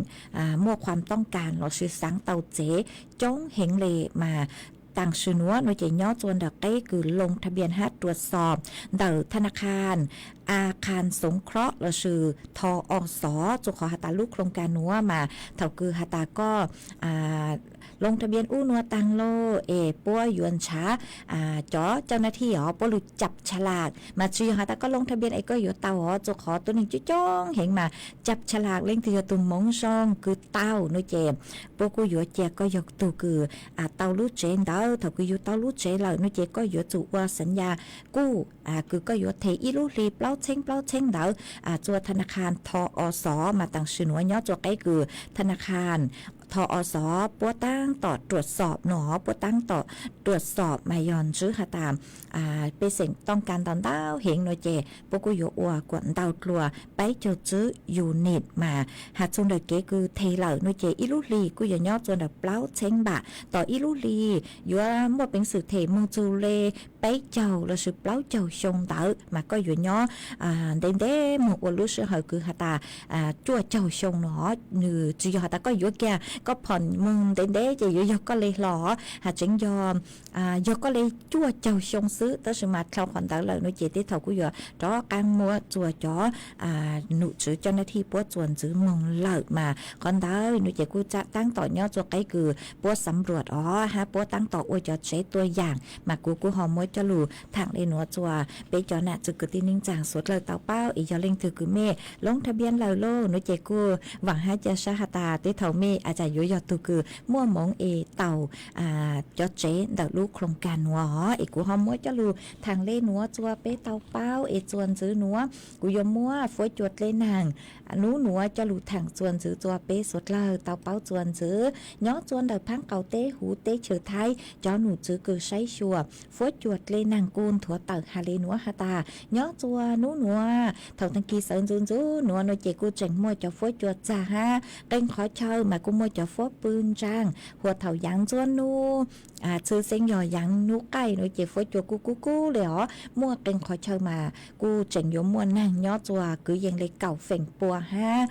muaj ความต้องการ lossis xaav tau tsev coob heev le mas taam sim nuav nuav ces nyob txua ntawm qeb kws loo tha npias hab ตรวจสอบ ntawm ธนาคาร อาคารสงเคราะห์ lossis ทอส txug qhov has tas lub โครงการ nuav mas thaum kws has tas koj loo tha bian ub nua taag lauj, es puab yuav ntshav cov cau na thi os puab lug cap tsha laj. Mas tsi yog has tas koj loo tha bian es koj yuav tau os, txuas qhov tuab neeg coob coob heev mas cap tsha laj leej twg yog tug moov zoo kws tau nua ces puab kuj yuav cia koj yog tug kws tau lub tsev ntawd. Thaum kws yug tau lub tsev lawm nua ces koj yuav tsum ua xav ya kuj kws koj yuav them ib lub hli plaub txheeb plaub txheeb ntawd tsua tha na kha tho o xov. Mas taam sim nuav nyob tsua qeb kws tha na kha tho o xov puab taab tom ruam xom nua, puab taab tom ruam xom mas yog ntswv has tas pej xeem tooj ka ntau ntau heev nua ces puab kuj yuav ua kuam ntau dlua peb caug tswb unit. Mas has txug ntawm kev kws them lawm nua ces ib lub hli kuj yuav nyob tsua ntawm plaub txheeb npam. Tom ib lub hli yuav muaj peev xwm them moog txug le peb caug lossis plaub caug xyoo ntawd mas koj yuav nyob ntev ntev moog ua lub sij hawm kws has tas cuaj caug xyoo no. Nws tsi yog has tas koj yuav kiag koj phom moog ntev ntev ces yuav yog koj le hlo. Has tseev yog, yog koj le cuaj caug xyoo xwb, tab sis mas dlhau qhov ntawd lawm nua ces tej thaum kuj yuav rov qaab muab tsua cov nom tswv cau na thi puab tsua ntxwv moog lawm. Mas qhov ntawd nua ces kuj taab tom nyob tsua qeb kws puab xav npluam os hab puab taab tom ua cov tsev tua yaam. Mas kuv kuj ho muab coj lug thaam le nuav tsua peb cov nam txwv kwv tij neej tsaa suav dlawg tau paub es yog leej twg kws mej loo tha bian lawm lauj nua ces kuj vaam hab ca sab has tas tej thaum mej a tsam yuav yog tug kws muaj moov es tau cov tsev ntawm lub khoom kag nuav os. Es kuv ho muab coj lug thaam le nuav tsua peb tau paub es tsua ntxwv nuav kuv yuav muab fuab cua dlej naag nub nuav coj lug thaam tsua ntxwv tsua peb suav dlawg tau paub tsua ntxwv. Nyob tsua ntawm phaab qaum teb huv teb chaws Thaib cov nom tswv kws saib xyuas fuab cua dlej naag kuj nthuav tawm has le nuav has tas nyob tsua nub nuav thaum taag kis sawv ntxuv ntxuv nuav nua ces kuj tseem muaj cov fuab cua txag hab qee qhov chaw mas kuj muaj cov fuab pw ntsaag huas thaum yaav ntxuab nub txhwj xeeb yog yaav nub qaij nua ces fuab cua kuj kub kub le os. Muaj qee qhov chaw mas kuj tseem yuav muaj naag nyob tsua kwv yees le kaum feem pua hab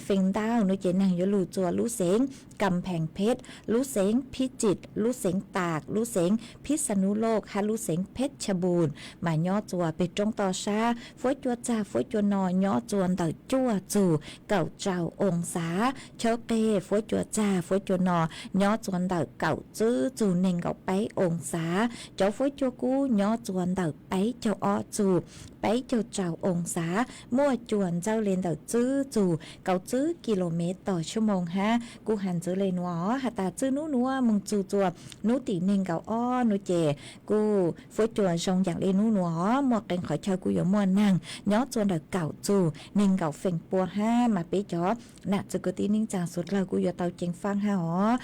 feem ntau nua ces naag yuav lug tsua lub xeev Kam Pheej Phej, lub xeev Phij Tsim, lub xeev Tas, lub xeev Phij Xa Nub Loj hab lub xeev Phej Tshaj Npum mas nyob tsua peg roob toj sab. Fuab cua txag fuab cua no nyob tsua ntawm cuaj txug kaum rau oo xav. Chawb qeg fuab cua txag fuab cua no nyob tsua ntawm kaum tswb txug neeg nkaum peb oo xav. Cov fuab cua kub nyob tsua ntawm peb caug ob txug peb caug rau oo xav. Muaj cua ntxawj le ntawm tswb txug kaum tswb kis lus mev tom xuab moos hab. Kuj has ntxwv le nuav has tas txwj nub nuav moog txug tsua nub tim neeg nkaum ob nua ces kuj fuab cua zoo yaam le nub nuav. Muaj qee qhov chaw kuj yuav muaj naag nyob tsua ntawm kaum txug neeg nkaum feem pua hab. Mas peb cov nam txwv kwv tij neej tsaa suav dlawg kuj yuav tau ceev faab hab os.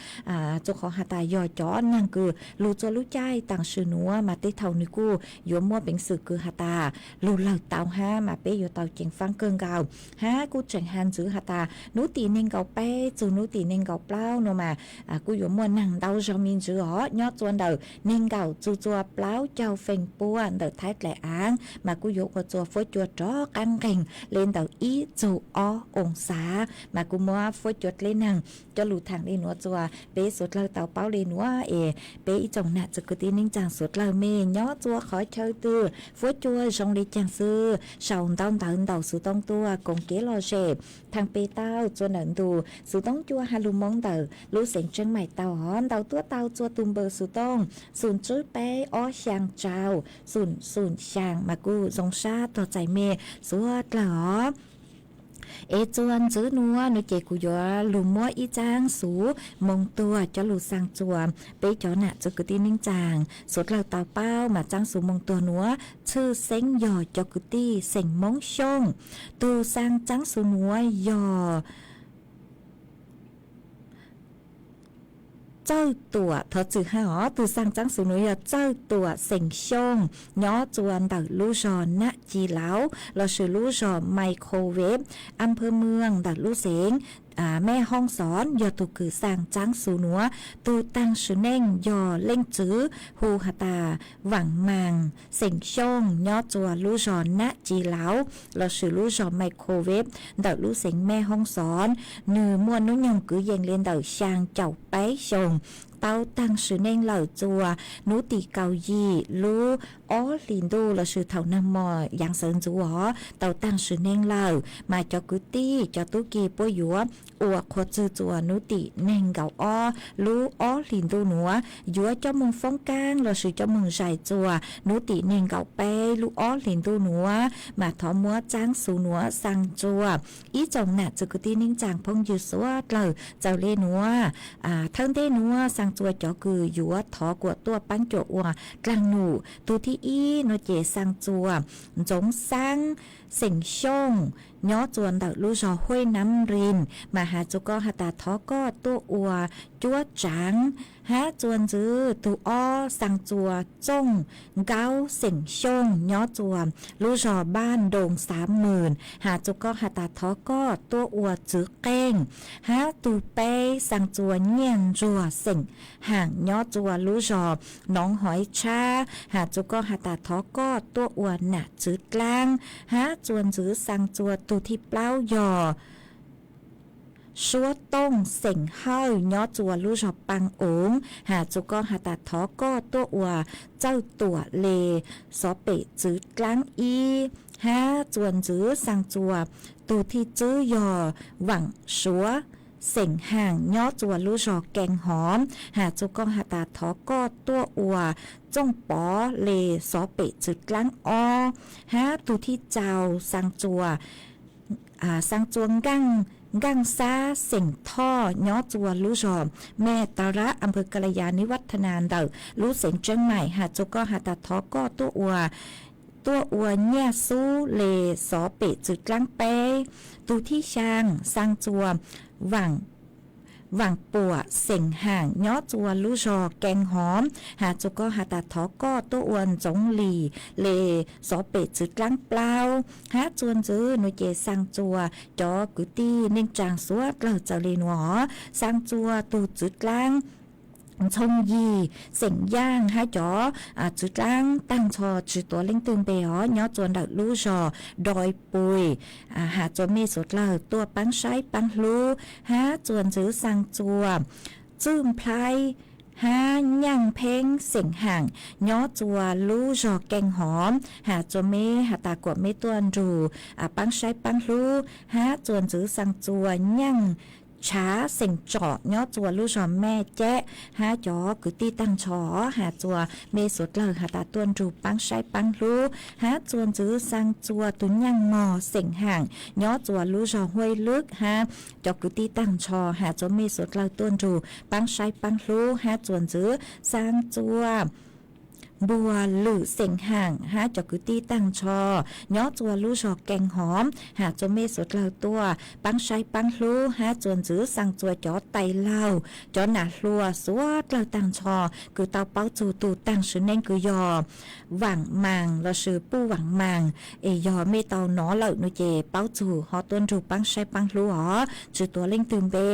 Tsua qhov has tas yog cov naag kws lug tsua lub caij taam sim nuav mas tej thaum nws kuj yuav muaj peev xwm kws has tas lug lawm tau hab mas peb yuav tau ceev faab kawg nkaus. Hab kuj tseem has ntxwv has tas nub tim neeg nkaum peb txug nub tim neeg nkaum plaub nuav mas kuj yuav muaj naag ntau zog me ntsis os. Nyob tsua ntawm neeg nkaum txug tsua plaub caug feem pua ntawm Thaib dlaim aav mas kuj yuav ua tsua fuab cua rov qaab nqeeg le ntawm ib txug ob oo xav. Mas kuj muab fuab cua dlej naag coj lug thaam le nuav tsua peb suav dlawg tau paub le nuav es peb ib tsoom nam txwv kwv tij neej tsaa suav dlawg mej nyob tsua qhov chaw twg fuab cua zoo le caag xwb sau ntaub ntawv ntaus xuv tooj tuaj koom kev lom zem thaam pe tau tsua ntawm ntu xuv tooj cua has lug moo ntawm lub xeev Tseeb Maim tau os. Ntaus tuab tau tsua tug npawb xuv tooj xum tswb peb ob xyaa rau xum xum xyaa mas kuj zoo sab tog txais mej suav dlawg os. Es tsua ntxwv nuav nua ces kuv yuav lug muab ib tsaab xuv moo tuag coj lug xaa tsua peb cov nam txwv kwv tij neej tsaa suav dlawg tau paub. Mas tsaab xuv moo tuag nuav tshwj xeeb yog cov kwv tij xeem Moob Xyooj. Tug xaa tsaab xuv nuav yog Txawj Tuam, thov txim hab os, tug xaa tsaab xuv nuav yog Txawj Tuam xeem Xyooj nyob tsua ntawm lub zog Nab Ci Lauv lossis lub zog Microwave, Ampermwng ntawm lub xeev Mej Hoob Xov yog tug kws xaa tsaab xuv nuav. Tug taag sim neej yog leej txwv hu has tas Vaam Maas xeem Xyooj nyob tsua lub zog Nab Ci Lauv lossis lub zog Microwave ntawm lub xeev Mej Hoob Xov. Nwg muaj nub nyoog kwv yees le ntawm xyaa caum peb xyoos. tau taag sim neej lawm txuas nub tim kaum yim lub ob hlis ntuj lossis thaum nag mos yaav sawv ntxuv os, tau taag sim neej lawm mas cov kwv tij cov tub ki puab yuav ua qhuav txug txuas nub tim neeg nkaum ob lub ob hlis ntuj nuav, yuav coj moog foob kaab lossis coj moog zais txuas nub tim neeg nkaum peb lub ob hlis ntuj nuav, mas thov muab tsaab xu nuav xaa txuas ib tsoom nam txiv kwv tij neej tsaa phooj ywg suav dlawg txawm le nuav. Thawj ntej nuav xaa txuas cov kws yuav thov kuas tuaj paab cuam ua dlaag num. Tug thib ib nuav ces xaa txuas Ntxoov Xaab, xeem Xyooj, nyob txuas ntawm lub zog Huaj Nam Rin, mas has txug koj has tas thov koj tuaj ua cuab tsaav. Hab txuas ntxiv tug ob xaa txuas Txooj Nkaub, xeem Xyooj, nyob txuas lub zog Npaj Ntoos Xav Mws, has txug koj has tas thov koj tuaj ua txwv qeej. Hab tug peb xaa txuas Nyiaj Ntsuag, xeem Haam, nyob txuas lub zog Noov Hoiv Tshab, has txug koj has tas thov koj tuaj ua nam txwv dlaab. Hab txuas ntxiv xaa txuas tug thib plaub yog Suab Tooj, xeem Hawj, nyob txuas lub zog Paa Oov, has txug koj has tas thov koj tuaj ua txawj tuam le xov pem txwv dlaab ib. Hab txuas ntxiv xaa txuas tug thib tswb yog Vaam Suav, xeem Haam, nyob txuas lub zog Kee Hov, has txug koj has tas thov koj tuaj ua txooj pov le xov pem txwv dlaab ob. Hab tug thib rau xaa txuas xaa txuas Nkaaj Xab, xeem Thoj, nyob txuas lub zog Mej Tav Rab, Amphoos Kalaya Nivathana ntawm lub xeev Tseeb Maim, has txug koj has tas thov koj tuaj ua tuaj ua Nyiaj Xub le xov pem txwv dlaab peb. Tug thib xyaa xaa txuas Vaam Puam, xeem Haam, nyob txuas lub zog Kee Hov, has txug koj has tas thov koj tuaj ua Ntxoov Lis le xov pem txwv dlaab plaub. Hab txuas ntxiv nuav ces xaa txuas cov kwv tij neej tsaa suav dlawg txawm le nuav, xaa txuas tug txwv dlaab Ntxhoo Yig, xeem Yaaj, hab cov txwv dlaab taag nrho tsi tuav leej twg npe os, nyob txuas ntawm lub zog Doi Pui, has txuas mej suav dlawg tuaj paab saib paab hlub. Hab txuas ntxiv xaa txuas Txwj Nplhaib hab Nyaaj Pheeb, xeem Haam, nyob txuas lub zog Kee Hov, has txuas mej has tas kuas mej tuaj nrug paab saib paab hlub. Hab txuas ntxiv xaa txuas Nyaaj Tshav, xeem Tsom, nyob txuas lub zog Mej Ceb, hab cov kwv tij taag nrho, has txuas mej suav dlawg has tas tuaj nrug paab saib paab hlub. Hab txuas ntxiv xaa txuas tug Nyaaj Mog, xeem Haam, nyob txuas lub zog Huaj Lwb, hab cov kwv tij taag nrho, has txuas mej suav dlawg tuaj nrug paab saib paab hlub. Hab txuas ntxiv xaa txuas Npuag Lwm, xeem Haam, hab cov kwv tij taag nrho, nyob txuas lub zog Kee Hov, has txuas mej suav dlawg tuaj paab saib paab hlub. Hab txuas ntxiv xaa txuas cov tais laug, cov nam hluas suav dlawg taag nrho kws tau paub txug tug taag sim neej kws yog Vaam Maas lossis Puj Vaam Maas, es yog mej tau nov lawm nuav ces paub txug ho tuaj nrug paab saib paab hlub os, tsi tuav leej twg npe.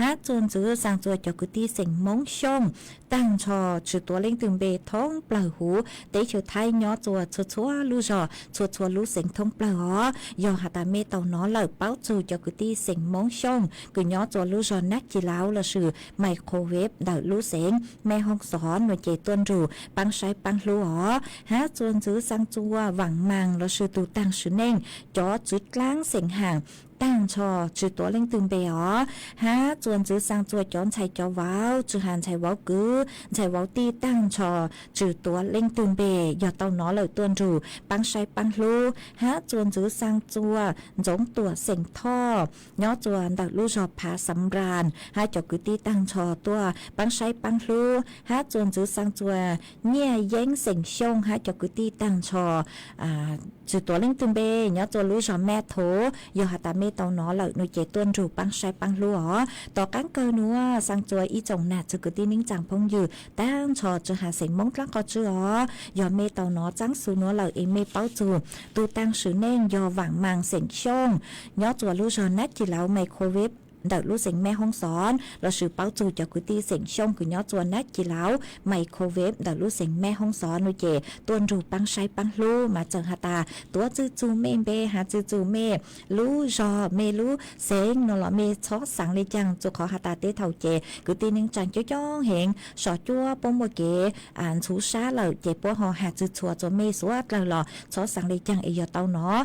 Hab txuas ntxiv xaa txuas cov kwv tij xeem Moob Xyooj taag nrho tsi tuav leej twg npe thoob plawg huv teb chaws Thaib nyob txuas txhua txhua lub zog txhua txhua lub xeev thoob plawg os. Yog has tas mej tau nov lawm paub txug cov kwv tij xeem Moob Xyooj kws nyob txuas lub zog Nab Ci Lauv lossis Maiv Qhov Veb ntawm lub xeev Mej Hoob Xov nuav ces tuaj nrug paab saib paab hlub os. Hab txuas ntxiv xaa txuas Vaam Maas lossis tug taag sim neej cov txwv dlaab xeem Haam taag nrho tsi tuav leej twg npe os. Hab txuas ntxiv xaa txuas cov ntxhais cov vauv, tsi has ntxhais vauv kwv ntxhais vauv tij taag nrho tsi tuav leej twg npe, yog tau nov lawm tuaj nrug paab saib paab hlub. Hab txuas ntxiv xaa txuas Ntxoov Tuam, xeem Thoj, nyob txuas ntawm lub zog Phav Xam Nplas, hab cov kwv tij taag nrho tuaj paab saib paab hlub. Hab txuas ntxiv xaa txuas Nyiaj Yeeb, xeem Xyooj, hab cov kwv tij taag nrho tsi tuav leej twg npe, nyob txuas lub zog Mej Thov. Yog has tas mej tau nov lawm nuav ces tuaj nrug paab saib paab hlub os. Tom qaab kawg nuav xaa txuas ib tsoom nam txiv kwv tij neej tsaa phooj ywg taag nrho tsi has xeem Moob dlaab qhov tswb os, yog mej tau nov tsaab xu nuav lawm es mej paub txug tug taag sim neej yog Vaam Maas, xeem Xyooj, nyob txuas lub zog Nab Ci Lauv, Maiv Qhov Veb ntawm lub xeev Meb Hoob Xov lossis paub txug cov kwv tij xeem Xyooj kws nyob txua nab ci lauv, microwave ntawm lub xeev Meb Hoob Xov no ces tuaj nrug paab saib paab hlub mas txawm has tas tuav txug txug mej npe, has txug txug mej lub zog, mej lub xeev no los mej txhob xaav le caag, txug qhov has tas teb thaum ces kwv tij neej tsaa coob coob heev, sov cuab puab muaj kev ntxhuv sab lawm ces puab ho has txug txhua txua mej suav dlawg los txhob xaav le caag es yog tau nov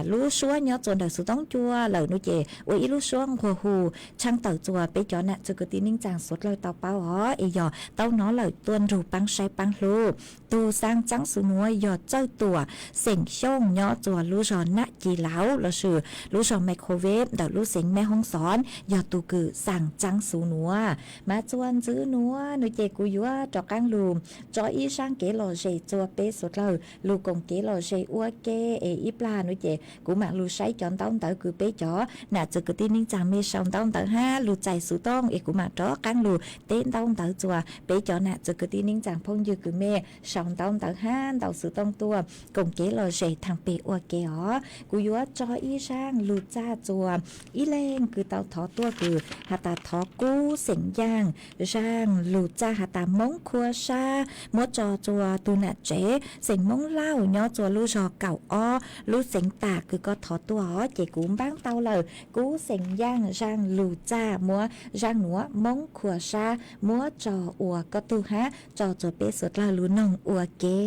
lub suab nyob txua ntawm xuv toob cua lawm no ces ua ib lub suab nqua hu tshaaj tawm txua peb cov nam txwv kwv tij neej tsaa suav dlawg tau paub os. Es yog tau nov lawm tuaj nrug paab saib paab hlub. Tug xaa txaab xuv nuav yog Txawj Tuam xeem Xyooj nyob txua lub zog Nab Ci Lauv lossis lub zog microwave ntawm lub xeev Meb Hoob Xov yog tug kws xaa txaab xuv nuav. Mas txua ntxiv nuav no ces kuv yuav rov qaab lug tso ib zaaj kev lom zem txua peb suav dlawg lug koom kev lom zem ua ke es ib plag no ces kuv maam lug saib cov ntaub ntawv kws peb cov nam txwv kwv tij neej tsaa mej sau ntaub ntawv hab lug txais xuv tooj es kuv maam rov qaab lug teb ntaub ntawv txua peb cov nam txwv kwv tij neej tsaa phooj ywg kws mej sau ntaub ntawv hab ntau xuv tooj tuaj koom kev lom zem thaam peg ua ke os. Kuv yuav tso ib zaaj lug txaj txua ib leeg kws tau thov tuaj kws has tas thov kub xeem Yaaj zaaj lug txaj has tas Moob Khua Sab muab tso txua tug nam tsev xeem Moob Lauj nyob txua lub zog kaum ob lub xeev tas kws koj thov tuaj os. Ces kuv npaab tau lawm kub xeem Yaaj zaaj lug txaj muab zaaj nuav Moob Khua Sab muab tso ua koj tug hab tso txua peb suav dlawg lug noog ua ke.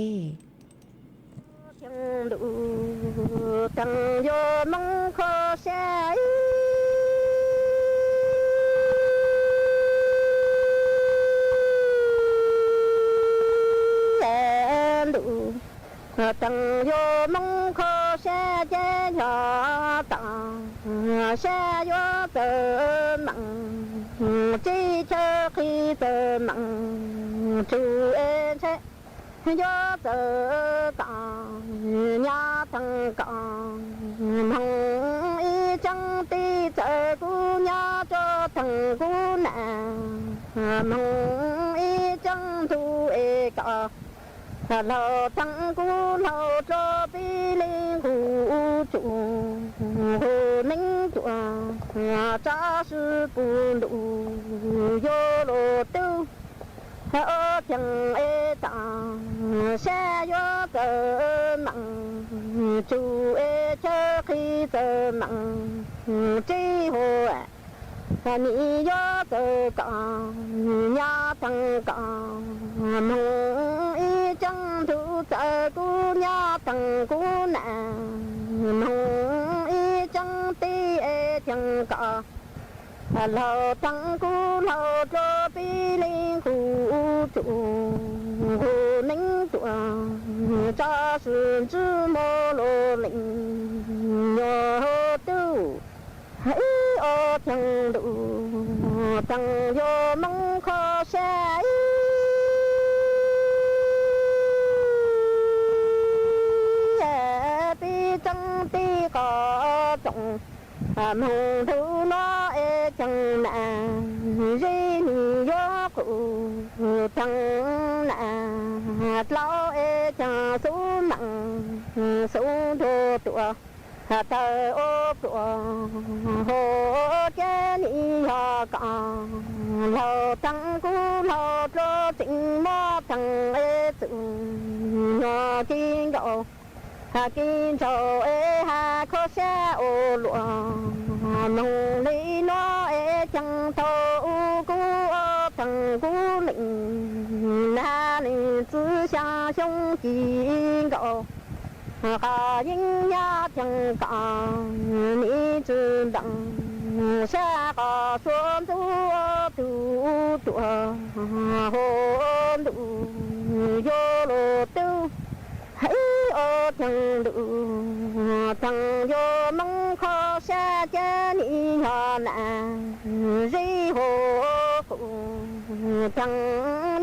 Ntuj, teev yuav Moob Khua Sab ib ntuj, teev yuav Moob Khua Sab ces yog taam sab yuav txawm meem, teb chaws qhib txawm meem, tsuj es ntshai yuav txawm kaam, nyab theem kaam, moog ib tseeb tij txawm kuv nyab tso theem kuv nam, moog ib tseeb ntuj es kaam, laug theem kuv laug rua pib leej kuv tsuj, kuv neeb tsuj, tsav sw puj ntuj yuav luag tub, ob cheem es taam sab yuav txawm meem, tsuj es chaw qhib txawm meem, teb hua nim yuav txawm kaam, nyab theem kaam, moog ib tseeb ntuj txawm kuv nyab theem kuv nam, moog ib tseeb tij es cheem kaam, laug theem kuv laug rua pib leej kuv tsuj, kuv neeb tsuj, tsav sw ntswj muaj luag leej nyuas tub, ib ob cheem ntuj teev yuav Moob Khua Sab ib pib tseeb tij qhov tsoom, moog ntuj nuav es cheem nam, zeb nim yuav qus theem nam, dlau es cheem xub meem, xub nrug tuaj, tawg ua pluas, hua cab nim yog kaam, laug theem kuv laug rua tseem mob theem es txwm nyuas kis nkaus, kis ntsaum es has kho sab ua luam, moog li nuav es cheem thaum u kuv ob theem kuv leej, nab leej txwv xyaa xyoo kis nkaus, qhov yeeb nyab cheem kaam, nim tsi nteem sab qhov suav ntxub tug tuaj, hua ntuj yuav luag tub, ib ob cheem ntuj teev yuav Moob Khua Sab cab nim yog nam, zeb hua qus theem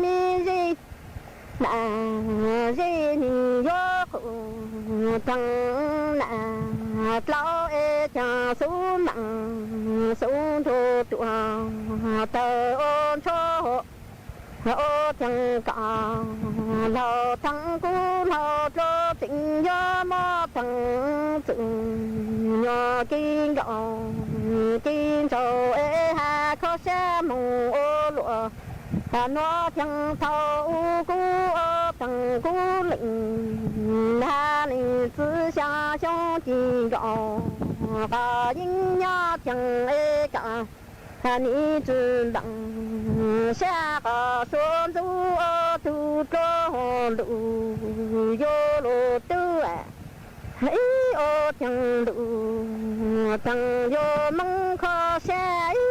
nim zeb, nam zeb nim yuav qus theem nam, dlau es cheem xub meem, xub nrug tuaj, tawg ua ntsho hua, ua cheem kaam, laug theem kuv laug rua tseem yuav mob theem txwm nyuas kis nkaus, Ci ntsaum es has kho siab moog ua luam, nuav theej thaum u kuv ua teeg kuv leej, has leej txwv xyaa xyoo ci nkaus, qhov yeej nyob theej es kam, nim tsi nteeg sab qhov suav ntxub ua tug dluag ntuj yuav luag tub, ib ua theej ntuj theej yuav moog kho siab ib.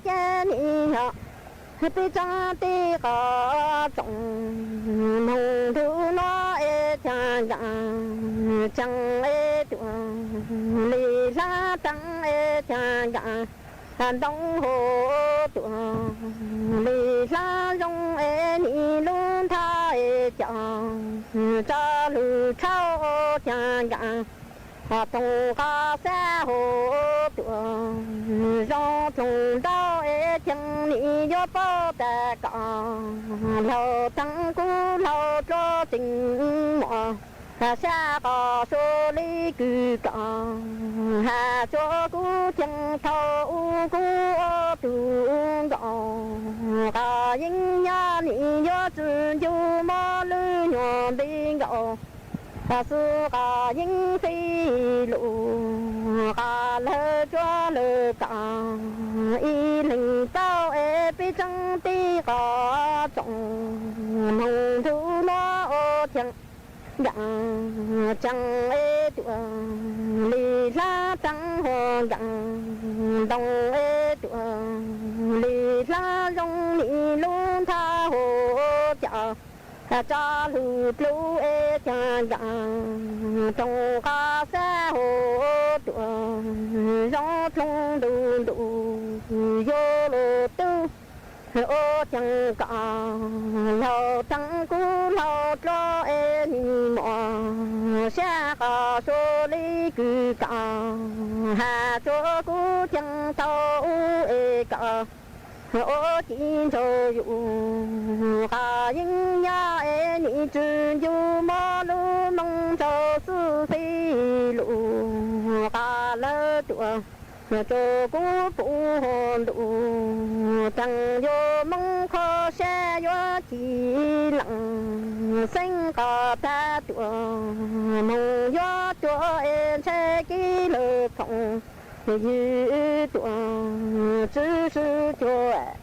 Ces nim yog peb tseeb tij qhov tsoom moog ntuj nuav es txhia nkaam tseeb es tuam li hlab teeb es txhia nkaam ntoo hauv tuam li hlab zoo es nim lub nthab es cov tso lug tshauv txhia nkaam toog qhov xab hauv tuam zoo tloog ntau es txhia nim yuav paub tas kom laug teeb kuv laug dluab tseem muaj sab qhov suav li kws kom has suav kuv theej thaum u kuv ua tug nkaus, qhov yeej nyob nim yuav tsi ncu mob lub nyuag nti nkaus, xwb qhov yeej fij lug qhov lawv tsuab lawv kom ib leeg paub es peb tseeb tij qhov tsoom moog ntuj nuav ua txhia nkaam tseeb es tuam li hlab teeb hauv nkaam ntoo es tuam li hlab zoo nim lub nthab hauv cov tso lug dluab es txhia nkaam toog qhov xab hauv tuam zoo tloog ntuj ntuj yuav luag tub ua txhia kom laug teeb kuv laug dluab es nim muaj sab qhov suav li kws kom has suav kuv theej thaum u es kom ua ci ntsaum yus qhov yeej nyob es nim tsi ncu mob lub moog ntshaw xwb fij lug qhov lawv tuam tso kuv puv hauv ntuj teeg yuav moog kho siab yuav ci leej xeeb qhov thab tuam moog yuav tuam es ntshai kiv lawv phoom ywg tuam tsi sib cuag.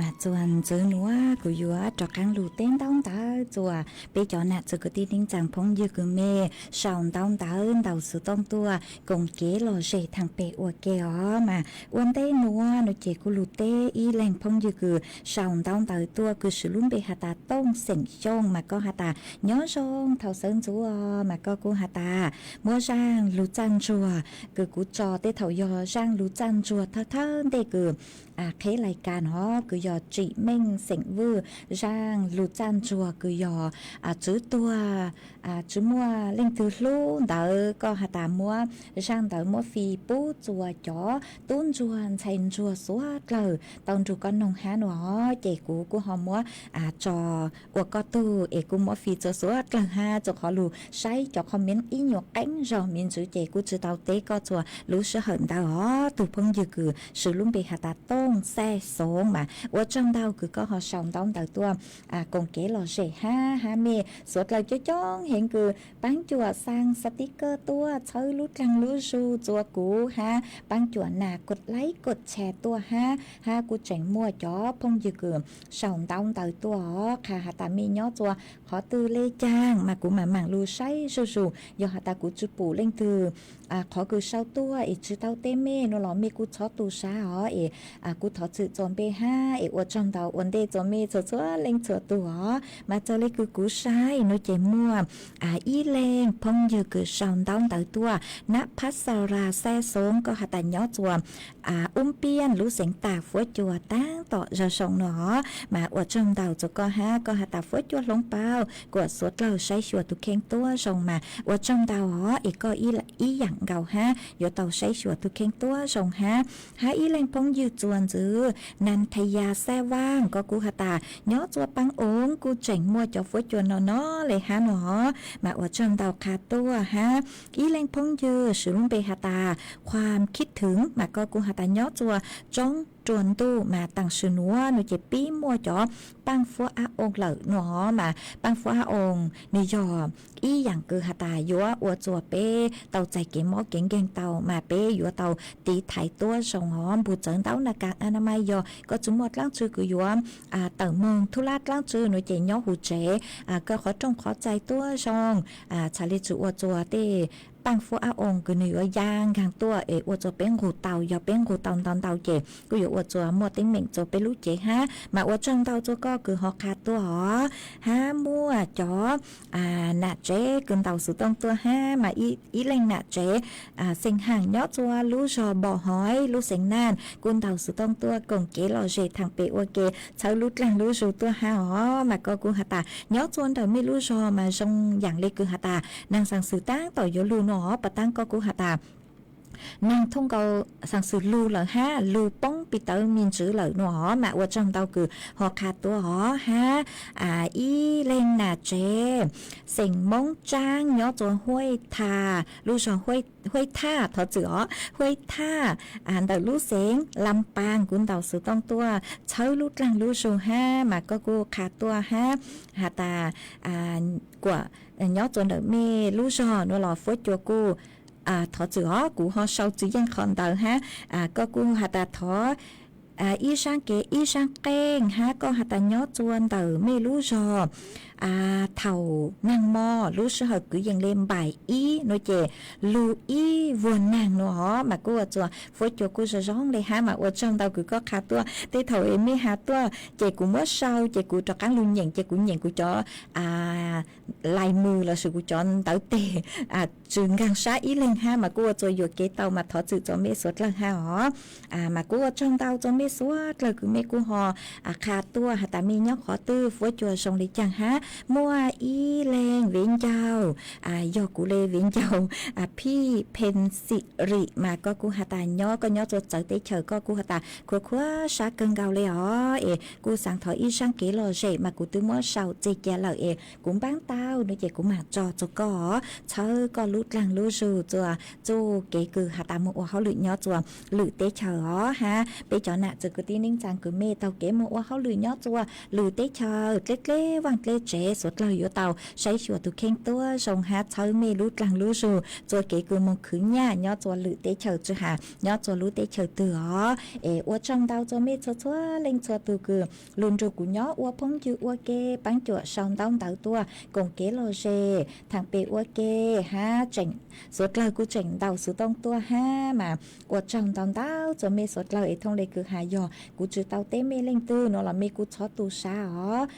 Mas txuas ntxiv nuav kuv yuav rov qaab lug teb ntaub ntawv txuas peb cov nam txiv kwv tij neej tsaa phooj ywg kws mej sau ntaub ntawv ntau xov tooj tuaj koom kev lom zem thaam pem ua ke os. Mas ua ntej nuav nuav ces kuv lug teb ib leeg phooj ywg kws sau ntaub ntawv tuaj kws swv lub npe has tas Tooj Xeem Xyooj, mas koj has tas nyob zoo thaum sawv ntxuv os, mas koj kuj has tas muab zaaj lug txaj ntsuag kws kuv tso tej thaum yog zaaj lug txaj ntsuag thawj thawj ntej kws qheb lais kas no kws yog Tsim Meej Xeem Vwj zaaj lug txaj ntsuag kws yog tswv tuag tswv muaj leej twg hlub ntawd koj has tas muab zaaj ntawd muab fij pub txuas cov tub ntsuag ntxhais ntsuag suav dlawg tau nrug koj noog hab nuav, ces kuv kuj ho muab tso ua koj tug es kuj muab fij txuas suav dlawg hab txuas qhov lug saib cov comment ib nyuag qeeb zog me ntsis ces kuj tsi tau teb koj txuas lub sij hawm ntawd os. Tug phooj ywg kws swv lub npe has tas Tooj Xeem Xyooj, mas ua tsaug ntau kws koj ho sau ntaub ntawv tuaj koom kev lom zem hab, hab mej suav dlawg coob coob heev kws paab cuam xaa sticker tuaj txhawb lub dlaag lub zug txuas kuv hab paab cuam nas kod like kod share tuaj hab, hab kuj tseem muaj cov phooj ywg kws sau ntaub ntawv tuaj os, qha has tas mej nyob txuas qhov twg le caag mas kuv maam maam lug saib zuj zug, yog has tas kuv tsi pum leej twg qhov kws sau tuaj es tsi tau teb mej nuav los mej kuj txhob tu sab os, es kuv thov txim txuas npe hab Es ua tsaug ntau ua ntej txuas mej txhua txhua leej txhua tus os. Mas txawm le kws kuv saib no ces muaj ib leeg phooj ywg kws sau ntaub ntawv tuaj, Nab Phab Xa Las Xaj Xoob, koj has tas nyob txuas Ub Npiaj lub xeev Tam Fuab Cua taab tom Zaj Zoo no os. Mas ua tsaug ntau txuas koj hab, koj has tas Fuab Cua hloov pauv kuas suav dlawg saib xyuas tug kheej tuab zoo mas ua tsaug ntau os. Es koj ib yaam nkaus hab yuav tau saib xyuas tug kheej tuab zoo hab. Hab ib leeg phooj ywg txuas ntxwv Nas Thas Yas Xaj Vaaj, koj kuj has tas nyob txuas Paab Oov kuj tseem muaj cov Fuab Cua no no le hab no os. Mas ua tsaug ntau qha tuaj hab. Ib leeg phooj ywg swv lub npe has tas Khuam Khib Thwv, mas koj kuj has tas nyob txuas Tsoob Rua Ntuj, mas taam sim nuav no ces pib muaj cov Paaj Fuab Ab Oo lawm no os. Mas Paaj Fuab Ab Oo nwg yog ib yaam kws has tas yuav ua txuas peb tau txais kev mob kev nkeeg tau, mas peb yuav tau tiv thaiv tuab zoo os. Npug txawv ntaub na kas a na mas yog koj tsi muaj dlaab tsi kws yuav tawm moog thub lab dlaab tsi no ces nyob huv tsev, koj qhov rooj qhov txais tuab zoo, txhad le tsi ua txuas tej Paaj Fuab Ab Oo kws nwg yuav yaa nkaag tuaj es ua txuas peb nqug tau, yog peb nqug tau ntau ntau ces kuj yuav ua txuas muaj teeb meem txuas peb lub cev hab. Mas ua tsaug ntau txuas koj kws ho qha tuaj os. Hab muaj cov nam tsev kws ntaus xuv tooj tuaj hab, mas ib leeg nam tsev xeem Haam nyob txuas lub zog Npom Hoiv lub xeev Naj kuj ntaus xuv tooj tuaj koom kev lom zem thaam pem ua ke txhawb lub dlaag lub zug tuaj hab os. Mas koj kuj has tas nyob txuas ntawm mej lub zog mas zoo yaam le kws has tas naag xaam xwm taab tom yuav lug no os, puas taab koj kuj has tas naag thooj nkaus xaam xwm lug lawm hab lug poob pis tawv me ntsws lawm no os. Mas ua tsaug ntau kws ho qha tuaj os hab. Ib leeg nam tsev xeem Moob Tsaab nyob txuas Huaib Thaj, lub zog Huaib Thaj, thov txwm os, Huaib Thaj ntawm lub xeev Lam Paas kuj ntaus xuv tooj tuaj txhawb lub dlaag lub zug hab. Mas koj kuj qha tuaj hab has tas kuas nyob txuas ntawm mej lub zog no los Fuab Cua kuj, thov txwm os kuv ho sau tsis yeej qhov ntawd hab. Koj kuj has tas thov ib zaab kev ib zaab qeej hab, koj has tas nyob txuas ntawm mej lub zog thaum naag mo lub sij hawm kwv yees le npaim ib no ces lug ib vuag naag no os. Mas kuj ua txuas Fuab Cua kuj zoo zoo le hab. Mas ua tsaug ntau kws koj qha tuaj, tej thaum es mej has tuaj ces kuv muab sau ces kuv rov qaab lug nyeem ces kuv nyeem kuv cov lais mws lossis kuv cov ntawv teg tsis nkaag sab ib leeg hab. Mas kuj ua txuas yuam kev tau, mas thov txwm txuas mej suav dlawg hab os. Mas kuj ua tsaug ntau txuas mej suav dlawg kws mej kuj ho qha tuaj has tas mej nyob qhov twg, Fuab Cua zoo le caag hab. Muaj ib leeg Viv Ncaus, yog kuv le Viv Ncaus, Phij Phen Xim Rim, mas koj kuj has tas nyob, koj nyob txuas txawv teb chaws, koj kuj has tas khuv khuav sab kawg nkaus le os. Es kuj xaav thov ib zaag kev lom zem, mas kuv twb muab sau txeg ca lawm es kuv npaab tau no ces kuv maam tso txug koj os, txhawb koj lub dlaag lub zug txuas txuj kev kws has tas moog ua hauj lwm nyob txuas lwm teb chaws os hab. Peb cov nam txiv kwv tij neej tsaa kws mej taug kev moog ua hauj lwm nyob txuas lwm teb chaws, dleb dleb vaaj dleb tsev, suav dlawg yuav tau saib xyuas tug kheej tuab zoo hab txhawb mej lub dlaag lub zug txuas kev kws moog khwv nyaj nyob txuas lwm teb chaws tsi has nyob txuas lub teb chaws twg os. Es ua tsaug ntau txuas mej txhua txhua leej txhua tug kws lug nrug kuv nyob ua phooj ywg ua ke, paab cuam sau ntaub ntawv tuaj koom kev lom zem thaam pem ua ke hab. Tseem, suav dlawg kuj tseem ntaus xuv tooj tuaj hab. Mas ua tsaug ntau ntau txuas mej suav dlawg es thooj le kws has yog kuv tsis tau teb mej leej twg no los mej kuj txhob tu sab os.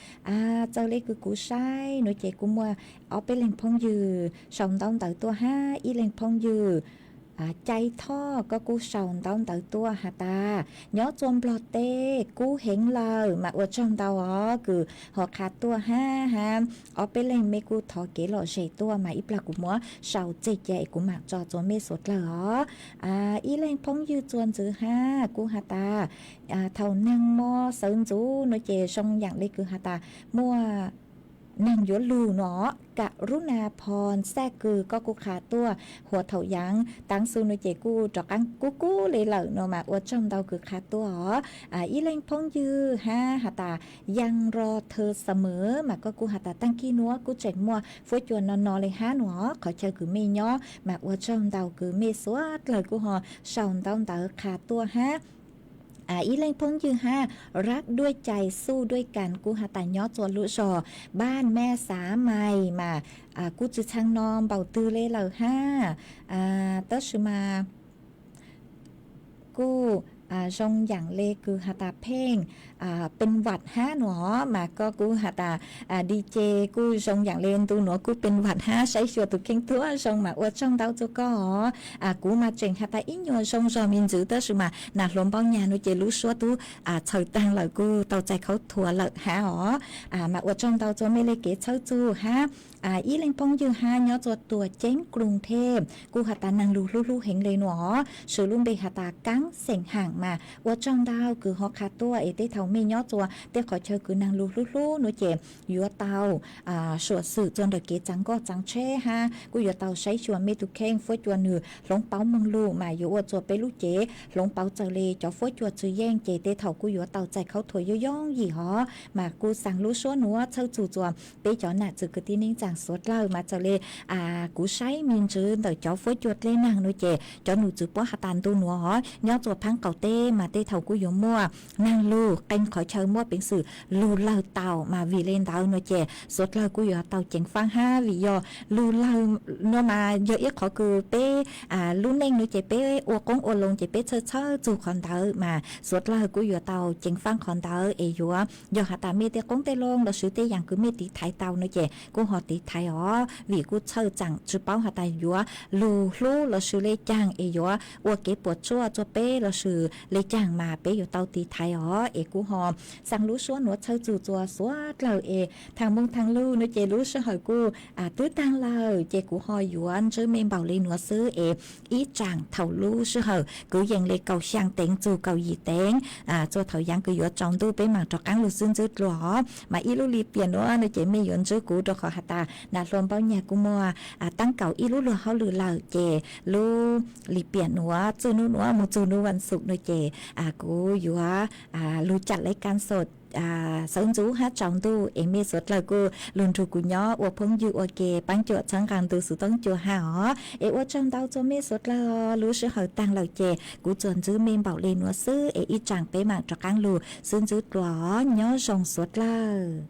Txawm le kws kuv saib no ces kuj muaj ob peb leeg phooj ywg sau ntaub ntawv tuaj hab. Ib leeg phooj ywg Cai Thoj, koj kuj sau ntaub ntawv tuaj has tas nyob txuas Nplog teb kub heev lawm. Mas ua tsaug ntau os kws ho qha tuaj hab hab. Ob peb leeg mej kuj thov kev lom zem tuaj, mas ib plag kuv muab sau txeg ca es kuv maam tso txuas mej suav dlawg os. Ib leeg phooj ywg txuas ntxwv hab kuj has tas thaum naag mo sawv ntxuv no ces zoo yaam le kws has tas muaj naag yuav lug no. Kam Rub Nas Phoo Xaj Kws, koj kuj qha tuaj huas thaum yaav taav xu no ces kuj rov qaab kub kub le lawm no. Mas ua tsaug ntau kws qha tuaj os. Ib leeg phooj ywg hab has tas Yaj Ro Thw Xa Mws, mas koj kuj has tas taag kig nuav kuj tseem muaj Fuab Cua no no le hab no. Qhov chaw kws mej nyob mas ua tsaug ntau kws mej suav dlawg kuj ho sau ntaub ntawv qha tuaj hab. Ib leeg phooj ywg hab Rab Duaj Cai Xuj Duaj Kas kuj has tas nyob txuas lub zog Npaj Mej Xav Mai, mas kuj tsis txhang no npaum twg le lawm hab. Tab sis mas kuj zoo yaam le kws has tas pheej pes vam hab nua, mas koj kuj has tas di ces kuj zoo yaam le ntu nuav kuj pes vam hab, saib xyuas tus kheej tuab zoo mas ua tsaug ntau rua koj os. Kuv mas tseem has tas ib nyuas zoo zog me ntsis tab sis mas nam hluas npau nyag nua ces lub suab tub txhaws taag lawm kuj tau txais khaub thuas lawm hab os. Mas ua tsaug ntau rua mej le kev txhawb txug hab ib leej phooj ywg hab nyob rua tuam ceeb Kruas Theb kuj has tas naag lug hlub hlub heev le nua os, swv lub npe has tas Kaab Xeem Haam mas ua tsaug ntau kws ho qha tuaj es tej thaum mej nyob rua tej qhov chaw kws naag lug hlub hlub nua ces yuav tau suam xwm rua ntawm kev txaav nkoj txaav tsheb hab kuj yuav tau saib xyuas mej tus kheej fuab cua nwg hloov pauv moog lug mas yuav ua rua peb lub cev hloov pauv txawm le cov fuab cua tsw yeej ces tej thaum kuj yuav tau txais khaub thuas yooj yooj yim hov. Mas kuj xaa lub suab nuav txhawb txug rua peb cov nam txwv kwv tij neej tsaa suav dlawg mas txawm le kuv saib me ntsis ntawm cov fuab cua dlej naag nua ces cov num txwv puab has tas ntu nuav hov nyob rua Phaab Qaum teb mas tej thaum kuj yuav muaj naag lug qee qhov chaw muaj peev xwm lug lawg tau mas vim le ntawd nua ces suav dlawg kuj yuav tau ceev faab hab vim yog lug lawg nua mas yog ib qhov kws peb lub neej nua ces peb ua qoob ua loo ces peb txhawj txhawj txug qhov ntawd mas suav dlawg kuj yuav tau ceev faab qhov ntawd es yuav yog has tas mej tej qoob tej loo lossis tej yaam kws mej tiv thaiv tau nua ces kuj ho tiv thaiv os vim kuj txhawj tsaam tsi paub has tas yuav lug hlub lossis le caag es yuav ua kev puam tsuaj rua peb lossis le caag mas peb yuav tau tiv thaiv os es kuj ho xaa lub suab nuav txhawb txug rua suav dlawg es thaam moog thaam lug nua ces lub sij hawm kuj twb taag lawm ces kuv ho yuav ntsib mej npaum le nuav xwb es ib tsaam thaum lub sij hawm kwv yees le kaum xyaa teev txug kaum yim teev rua thaum yaav kws yuav tsaus ntuj peb maam rov qaab lug xwb ntsib dlua os. Mas ib lub lim piam nuav nua ces mej yuav ntsib kuv rua qhov has tas nam hluas npau nyag kuj muaj taab kaum ib lub luag hauj lwm lawm ces lub lim piam nuav txij nub nuav moog txug nub vas xuv nua ces kuv yuav lug cam le kas xaus sawv ntxuv hab tsaus ntuj es mej suav dlawg kuj lug nrug kuv nyob ua phooj ywg ua ke paab cuam txhawb nqaa ntu xuv toob cua hab os es ua tsaug ntau rua mej suav dlawg. Lub sij hawm taag lawm ces kuv tsuas ntsib mej npaum le nuav xwb es ib tsaam peb maam rov qaab lug xwb ntsib dlua os, nyob zoo suav dlawg.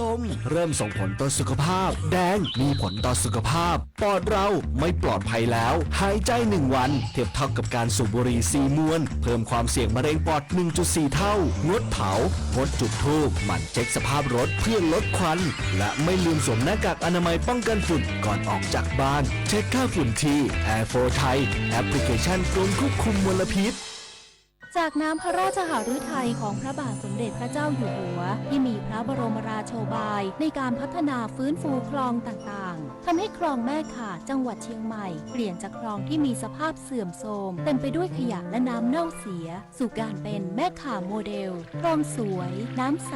ส้มเริ่มส่งผลต่อสุขภาพ แดงมีผลต่อสุขภาพ ปอดเราไม่ปลอดภัยแล้ว หายใจหนึ่งวันเทียบเท่ากับการสูบบุหรี่สี่มวน เพิ่มความเสี่ยงมะเร็งปอด หนึ่งจุดสี่ เท่า งดเผา งดจุดธูป หมั่นเช็คสภาพรถเพื่อลดควัน และไม่ลืมสวมหน้ากากอนามัยป้องกันฝุ่นก่อนออกจากบ้าน เช็คค่าฝุ่นที่ Air four Thai แอปพลิเคชันกรมควบคุมมลพิษ จากน้ำพระราชหฤทัยของพระบาทสมเด็จพระเจ้าอยู่หัว ที่มีพระบรมราโชบายในการพัฒนาฟื้นฟูคลองต่างๆ ทำให้คลองแม่ข่าจังหวัดเชียงใหม่ เปลี่ยนจากคลองที่มีสภาพเสื่อมโทรม เต็มไปด้วยขยะและน้ำเน่าเสีย สู่การเป็นแม่ข่าโมเดล คลองสวย น้ำใส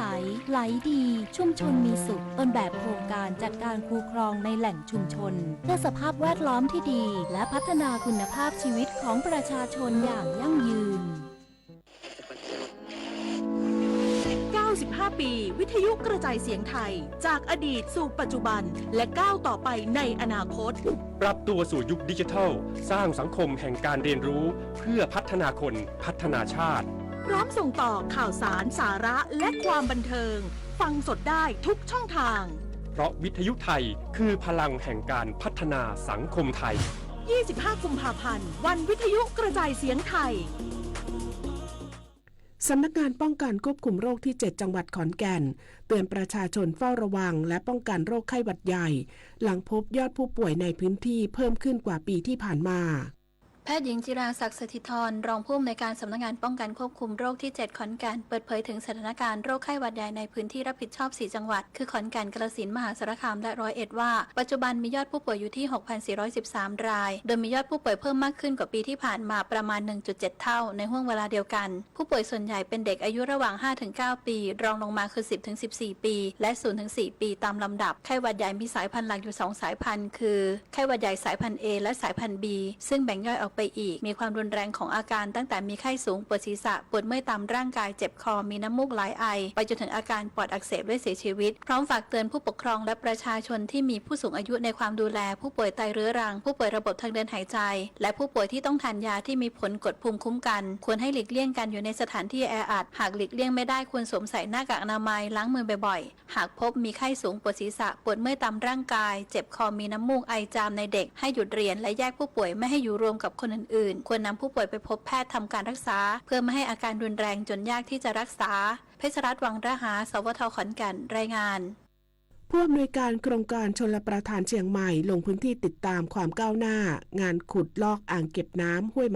ไหลดี ชุมชนมีสุข ต้นแบบโครงการจัดการคูคลองในแหล่งชุมชน เพื่อสภาพแวดล้อมที่ดี และพัฒนาคุณภาพชีวิตของประชาชนอย่างยั่งยืน เก้าสิบห้า ปี วิทยุกระจายเสียงไทย จากอดีตสู่ปัจจุบัน และก้าวต่อไปในอนาคต ปรับตัวสู่ยุคดิจิทัล สร้างสังคมแห่งการเรียนรู้ เพื่อพัฒนาคน พัฒนาชาติ พร้อมส่งต่อข่าวสาร สาระ และความบันเทิง ฟังสดได้ทุกช่องทาง เพราะวิทยุไทยคือพลังแห่งการพัฒนาสังคมไทย ยี่สิบห้า กุมภาพันธ์ วันวิทยุกระจายเสียงไทย สำนักงานป้องกันควบคุมโรคที่ เจ็ด จังหวัดขอนแก่น เตือนประชาชนเฝ้าระวังและป้องกันโรคไข้หวัดใหญ่ หลังพบยอดผู้ป่วยในพื้นที่เพิ่มขึ้นกว่าปีที่ผ่านมา แพทย์หญิงจิราศักดิ์ สถิตธร รองผู้อำนวยการสำนักงานป้องกันควบคุมโรคที่ เจ็ด ขอนแก่น เปิดเผยถึงสถานการณ์โรคไข้หวัดใหญ่ในพื้นที่รับผิดชอบ สี่ จังหวัด คือ ขอนแก่น กาฬสินธุ์ มหาสารคาม และ ร้อยเอ็ด ว่า ปัจจุบันมียอดผู้ป่วยอยู่ที่ หกพันสี่ร้อยสิบสาม ราย โดยมียอดผู้ป่วยเพิ่มมากขึ้นกว่าปีที่ผ่านมาประมาณ หนึ่งจุดเจ็ด เท่า ในห่วงเวลาเดียวกัน ผู้ป่วยส่วนใหญ่เป็นเด็กอายุระหว่าง ห้าถึงเก้า ปี รองลงมาคือ สิบถึงสิบสี่ ปี และ ศูนย์ถึงสี่ ปี ตามลำดับ ไข้หวัดใหญ่มีสายพันธุ์หลักอยู่ สอง สายพันธุ์ คือ ไข้หวัดใหญ่สายพันธุ์ A และสายพันธุ์ B ซึ่งแบ่งย่อยออกไปอีก มีความรุนแรงของอาการตั้งแต่มีไข้สูง ปวดศีรษะ ปวดเมื่อยตามร่างกาย เจ็บคอ มีน้ำมูกไหล ไอ ไปจนถึงอาการปอดอักเสบ และเสียชีวิต พร้อมฝากเตือนผู้ปกครองและประชาชนที่มีผู้สูงอายุในความดูแล ผู้ป่วยไตเรื้อรัง ผู้ป่วยระบบทางเดินหายใจ และผู้ป่วยที่ต้องทานยาที่มีผลกดภูมิคุ้มกัน ควรให้หลีกเลี่ยงการอยู่ในสถานที่แออัด หากหลีกเลี่ยงไม่ได้ควรสวมใส่หน้ากากอนามัย ล้างมือบ่อยๆ หากพบมีไข้สูง ปวดศีรษะ ปวดเมื่อยตามร่างกาย เจ็บคอ มีน้ำมูก ไอ จามในเด็ก ให้หยุดเรียน และแยกผู้ป่วยไม่ให้อยู่รวมกับคนอื่นๆ ควรนำผู้ป่วยไปพบแพทย์ทำการรักษา เพื่อไม่ให้อาการรุนแรงจนยากที่จะรักษา เพชรรัตน์ วังระหา สวท ขอนแก่น รายงาน ผู้อำนวยการโครงการชลประทานเชียงใหม่ลงพื้นที่ติดตามความก้าวหน้างานขุดลอกอ่างเก็บน้ำห้วยมะ